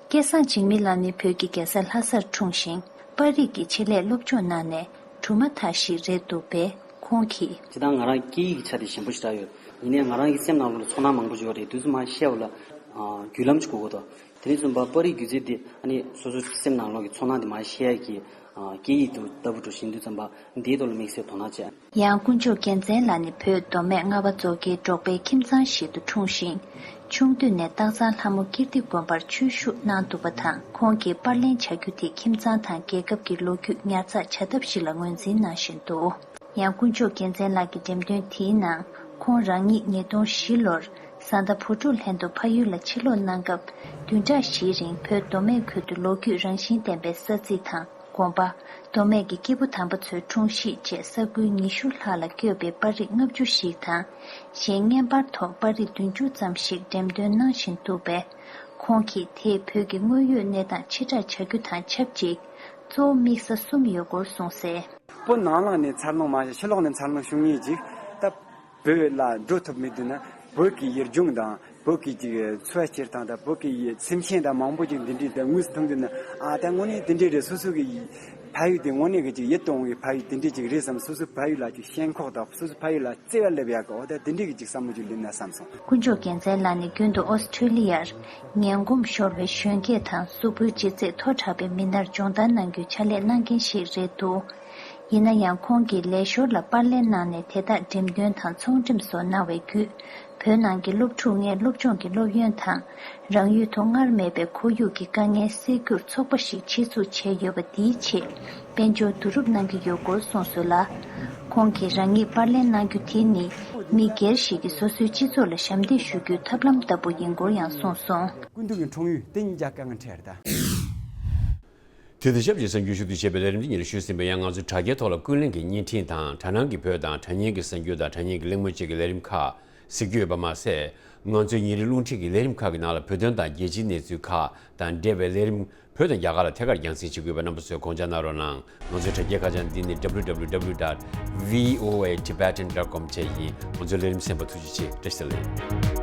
སྐལ་བཟང་འཇིགས་མེད་ལགས་ནི་བོད་ཀྱི་རྒྱལ་ས་ལྷ་སར་འཁྲུངས་ཤིང་། པར་རིས་ཀྱི་ཆེད་ལས་སློབ་སྦྱོང་གནང་ནས་གྲུབ་མཐའ་ཞིག་རེད་འདུག་པས། ཁོང་གིས། སྤྱིར་བཏང་ང་རང་སྐད་ཡིག་གི་ཆ་དེ་ཞན་པོ་ཞེ་དྲག་ཡོད། ཡིན་ནའི་ང་རང་གི་སེམས་ནང་ལོགས་ལ་ཚོར་སྣང་མང་པོ་ཞིག་ཡོད་རེད། དུས་ཚོད་མར་བཤད་པ་ལ་ཨ་བརྒྱུད་ལམ་ཞིག་དགོས་ཀྱི་འདུག་དེ་ནས་བཟུང་པ་པར་རིས་སྒྱུ་རྩལ་འདི་ཨ་ནི་སོ་སོའི་སེམས་ནང་ལོགས་ཀྱི་ཚོར་སྣང་དེ་མར་བཤད་ཡག་གི་ཨ་སྐད་ཡིག་དེ་ལྟ་བུ་འགྲོ་བཞིན་དུས་ཙམ་པ་འདིའི་ཐོག་ལ་དམིགས་བསལ་དོ་སྣང་བྱས། ཡང་དཀོན་མཆོག་རྒྱལ་མཚན་ལགས་ནི་བོད་མདོ་སྨད་རྔ་བ་མཛོ་དཀར་འབྲོག་པའི་ཁྱིམ་ཚང་ཞིག་ཏུ་འཁྲུངས་ཤིང་། ཆུང་དུས་ནས་སྟག་ཚང་ལྷ་མོ་ཀིརྟི་དགོན་པར་ཆོས་ཞུགས་གནང་འདུག་པ་དང་། ཁོང་གིས་པར་ལེན་བྱ་རྒྱུ་དེ་ཁྱིམ་ཚང་དང་རྒྱལ་ཁབ་ཀྱི་ལོ་རྒྱུས་ཉར་ཚགས་བྱ་ཐབས་ཤིག་ལ་ངོས་འཛིན་གནང་བཞིན་འདུག་ཡང་དཀོན་མཆོག་རྒྱལ་མཚན་ལགས་ཀྱི་འགྲེམས་སྟོན་དེའི་ནང་། ཁོང་རང་ཉིད་ཉིས་སྟོང་བཞི་ལོར་བཟའ་ཟླ་བུ་ཕྲུག་ལྷན་དུ་ཕ་ཡུལ་ལ་ཕྱིར་ལོག་གནང་སྐབས། བདུན་ཕྲག་བཞིའི་རིང་བོད་མདོ་སྨད་ཁུལ་དུ་ལོ་རྒྱུས་རང་བཞིན་ལྡན་པའི་ས་ཚིགས་དང་དགོན་པ། མདོ་སྨད་ཀྱི་སྐྱེས་བུ་དམ་པ་ཚོའི་འཁྲུངས་གཞིས་བཅས་ས་ཁུལ་ཉི་ཤུ་ལྷག་ལ་བཀོད་པའི་པར་རིས་ལྔ་བཅུ་ཞིག་དང་། གཞན་བརྙན་པར་ཐོག་པར་རིས་བདུན་ཅུ་ཙམ་ཞིག་འགྲེམས་སྟོན་གནང་བཞིན་འདུག་པས། ཁོང་གིས་དེས་བོད་ཀྱི་དངོས་ཡོད་གནས་སྟངས་ཕྱིར་བསྒྲགས་བྱ་རྒྱུ་དང་ཆབས་ཅིག་གཙོ་བོ་དམིགས་ས་གསུམ་ཡོད་སྐོར་གསུངས་གསལ། བོད་ནང་ལོགས་ནས་འཚར་ལོངས་མ་བྱས་ཕྱི་ལོགས་ནས་འཚར་ལོངས་བྱུང་ངེས་ཅིག་ད་བོད་ལ་འགྲོ་ཐུབ་མེད་དུས་ན་བོད་ཀྱི་ཡུལ་ལྗོངས་དང་བོད་ཀྱི་ཅིག་འཚོ་བ་སྐྱེལ་སྟངས་དང་བོད་ཀྱི་སེམས་ཅན་དང་མང་པོ་ཅིག་འདི་འདྲའི་དང་དངོས་སུ་མཐོང་དུས་ན་ཨ་ད་དངོས་གནས་འདི་འདྲའི་རེད། སོ་སོ་གི་ཕ་ཡུལ་དེ་དངོས་གནས་ཀྱི་ཅིག་ཡིད་དུ་འོང་བའི་ཕ་ཡུལ་དེ་འདྲའི་ཅིག་རེད་བསམ། སོ་སོའི་ཕ་ཡུལ་ལ་ཅིག་ཞེན་ཁོག་དང་སོ་སོའི་ཕ་ཡུལ་ལ་བརྩེ་བ་སླེབས་ཡག་གི་འོ་ད་དེ་འདྲའི་གི་ཅིག་བསམ་བློ་ཅིག་སླེབས་ན་བསམ་སོང་། དཀོན་མཆོག་རྒྱལ་མཚན་ལགས་ནི་རྒྱུན་དུ་ཨོ་སི་ཁྲུ་ལི་ཡར་ངན་གོམས་ཤོར་བའི་གཞོན་སྐྱེས་དང་གཟུགས་པོའི་ལྗིད་ཚད་མཐོ་དྲགས་པའི་མི་སྣར་སྦྱོང་བརྡར་གནང་རྒྱུའི་ཕྱག་ལས་གནང་མཁན་ཞིག་རེད་འདུག་ཡིན་ན་ཡང་ཁོང་གིས་ལས་ཞོར་ལ་པར་ལེན་གནང་ནས་དེ་དག་འགྲེམས་སྟོན་དང་ཚོང་འགྲེམས་སོགས་གནང་བའི་བརྒྱུད། བོད་ནང་གི་སློབ་ཕྲུག་ལྔས་སློབ་སྦྱོང་གི་སློབ་ཡོན་དང་། རང་ཡུལ་དུ་སྔར་མེད་པའི་ཁོར་ཡུག་གི་དཀའ་ངལ་སེལ་རྒྱུར་ཚོགས་པ་ཞིག་ཆེད་འཛུགས་བྱས་ཡོད་པ་འདིའི་ཆེད་དཔལ་འབྱོར་བསྡུ་རུབ་གནང་གི་ཡོད་སྐོར་གསུངས་སོང་ལ། ཁོང་གིས་རང་ཉིད་པར་ལེན་གནང་རྒྱུ་དེ་ནི་མི་སྒེར་ཞིག་གིས་སོ་སོའི་སྤྱི་ཚོགས་ལ་ཞབས་འདེགས་ཞུ་རྒྱུའི་ཐབས་ལམ་ལྟ་བུ་ཡིན་སྐོར་ཡང་གསུངས་སོང་། སྐུ་མདུན་གྱི་འཁྲུངས་ཡུལ་དེ་ཉིད་ཀྱང་དཀའ་ངལ་འཕྲད་ཡོད་རེད་ད། དེ་དང་ཆབས་ཅིག་གསར་འགྱུར་ཞུ་གཏུག་བྱས་པའི་ལས་རིམ་འདི་ཉིད་ལ་ཞུས་ཟིན་པ་ཡང་ང་ཚོའི་དྲ་རྒྱའི་ཐོག་ལ་ཀུན་གླེང་གི་བརྙན་འཕྲིན་དང་དྲ་སྣང་གི་བོད་དང་དྲ་བརྙན་གྱི་གསར་འགྱུར་དང་དྲ་བརྙན་གྱི་གླེང་མོལ་བཅས་ཀྱི་ལས་རིམ་ཁག་གཟིགས་རྒྱུ་ཡོད་པ་མ་ཟད། ང་ཚོའི་ཉིན་རེའི་རླུང་འཕྲིན་གྱི་ལས་རིམ་ཁག་གི་ནང་ལ་བོད་དོན་དང་རྒྱལ་སྤྱིའི་གནས་ཚུལ་ཁག་དང་འབྲེལ་བའི་ལས་རིམ་བོད་དང་རྒྱ་གར་ལ་ཐད་ཀར་རྒྱང་སྲིང་བྱེད་དགོས་པའི་རྣམ་པ་ཚོས་དགོངས་འཇགས་གནང་རོགས་གནང་། ང་ཚོའི་དྲ་རྒྱའི་ཁ་བྱང་འདི་ནི་www dot voatibetan dot com བཅས་ཡིན། ང་ཚོའི་ལས་རིམ་གསན་པར་ཐུགས་རྗེ་ཆེ། བཀྲ་ཤིས་བདེ་ལེགས།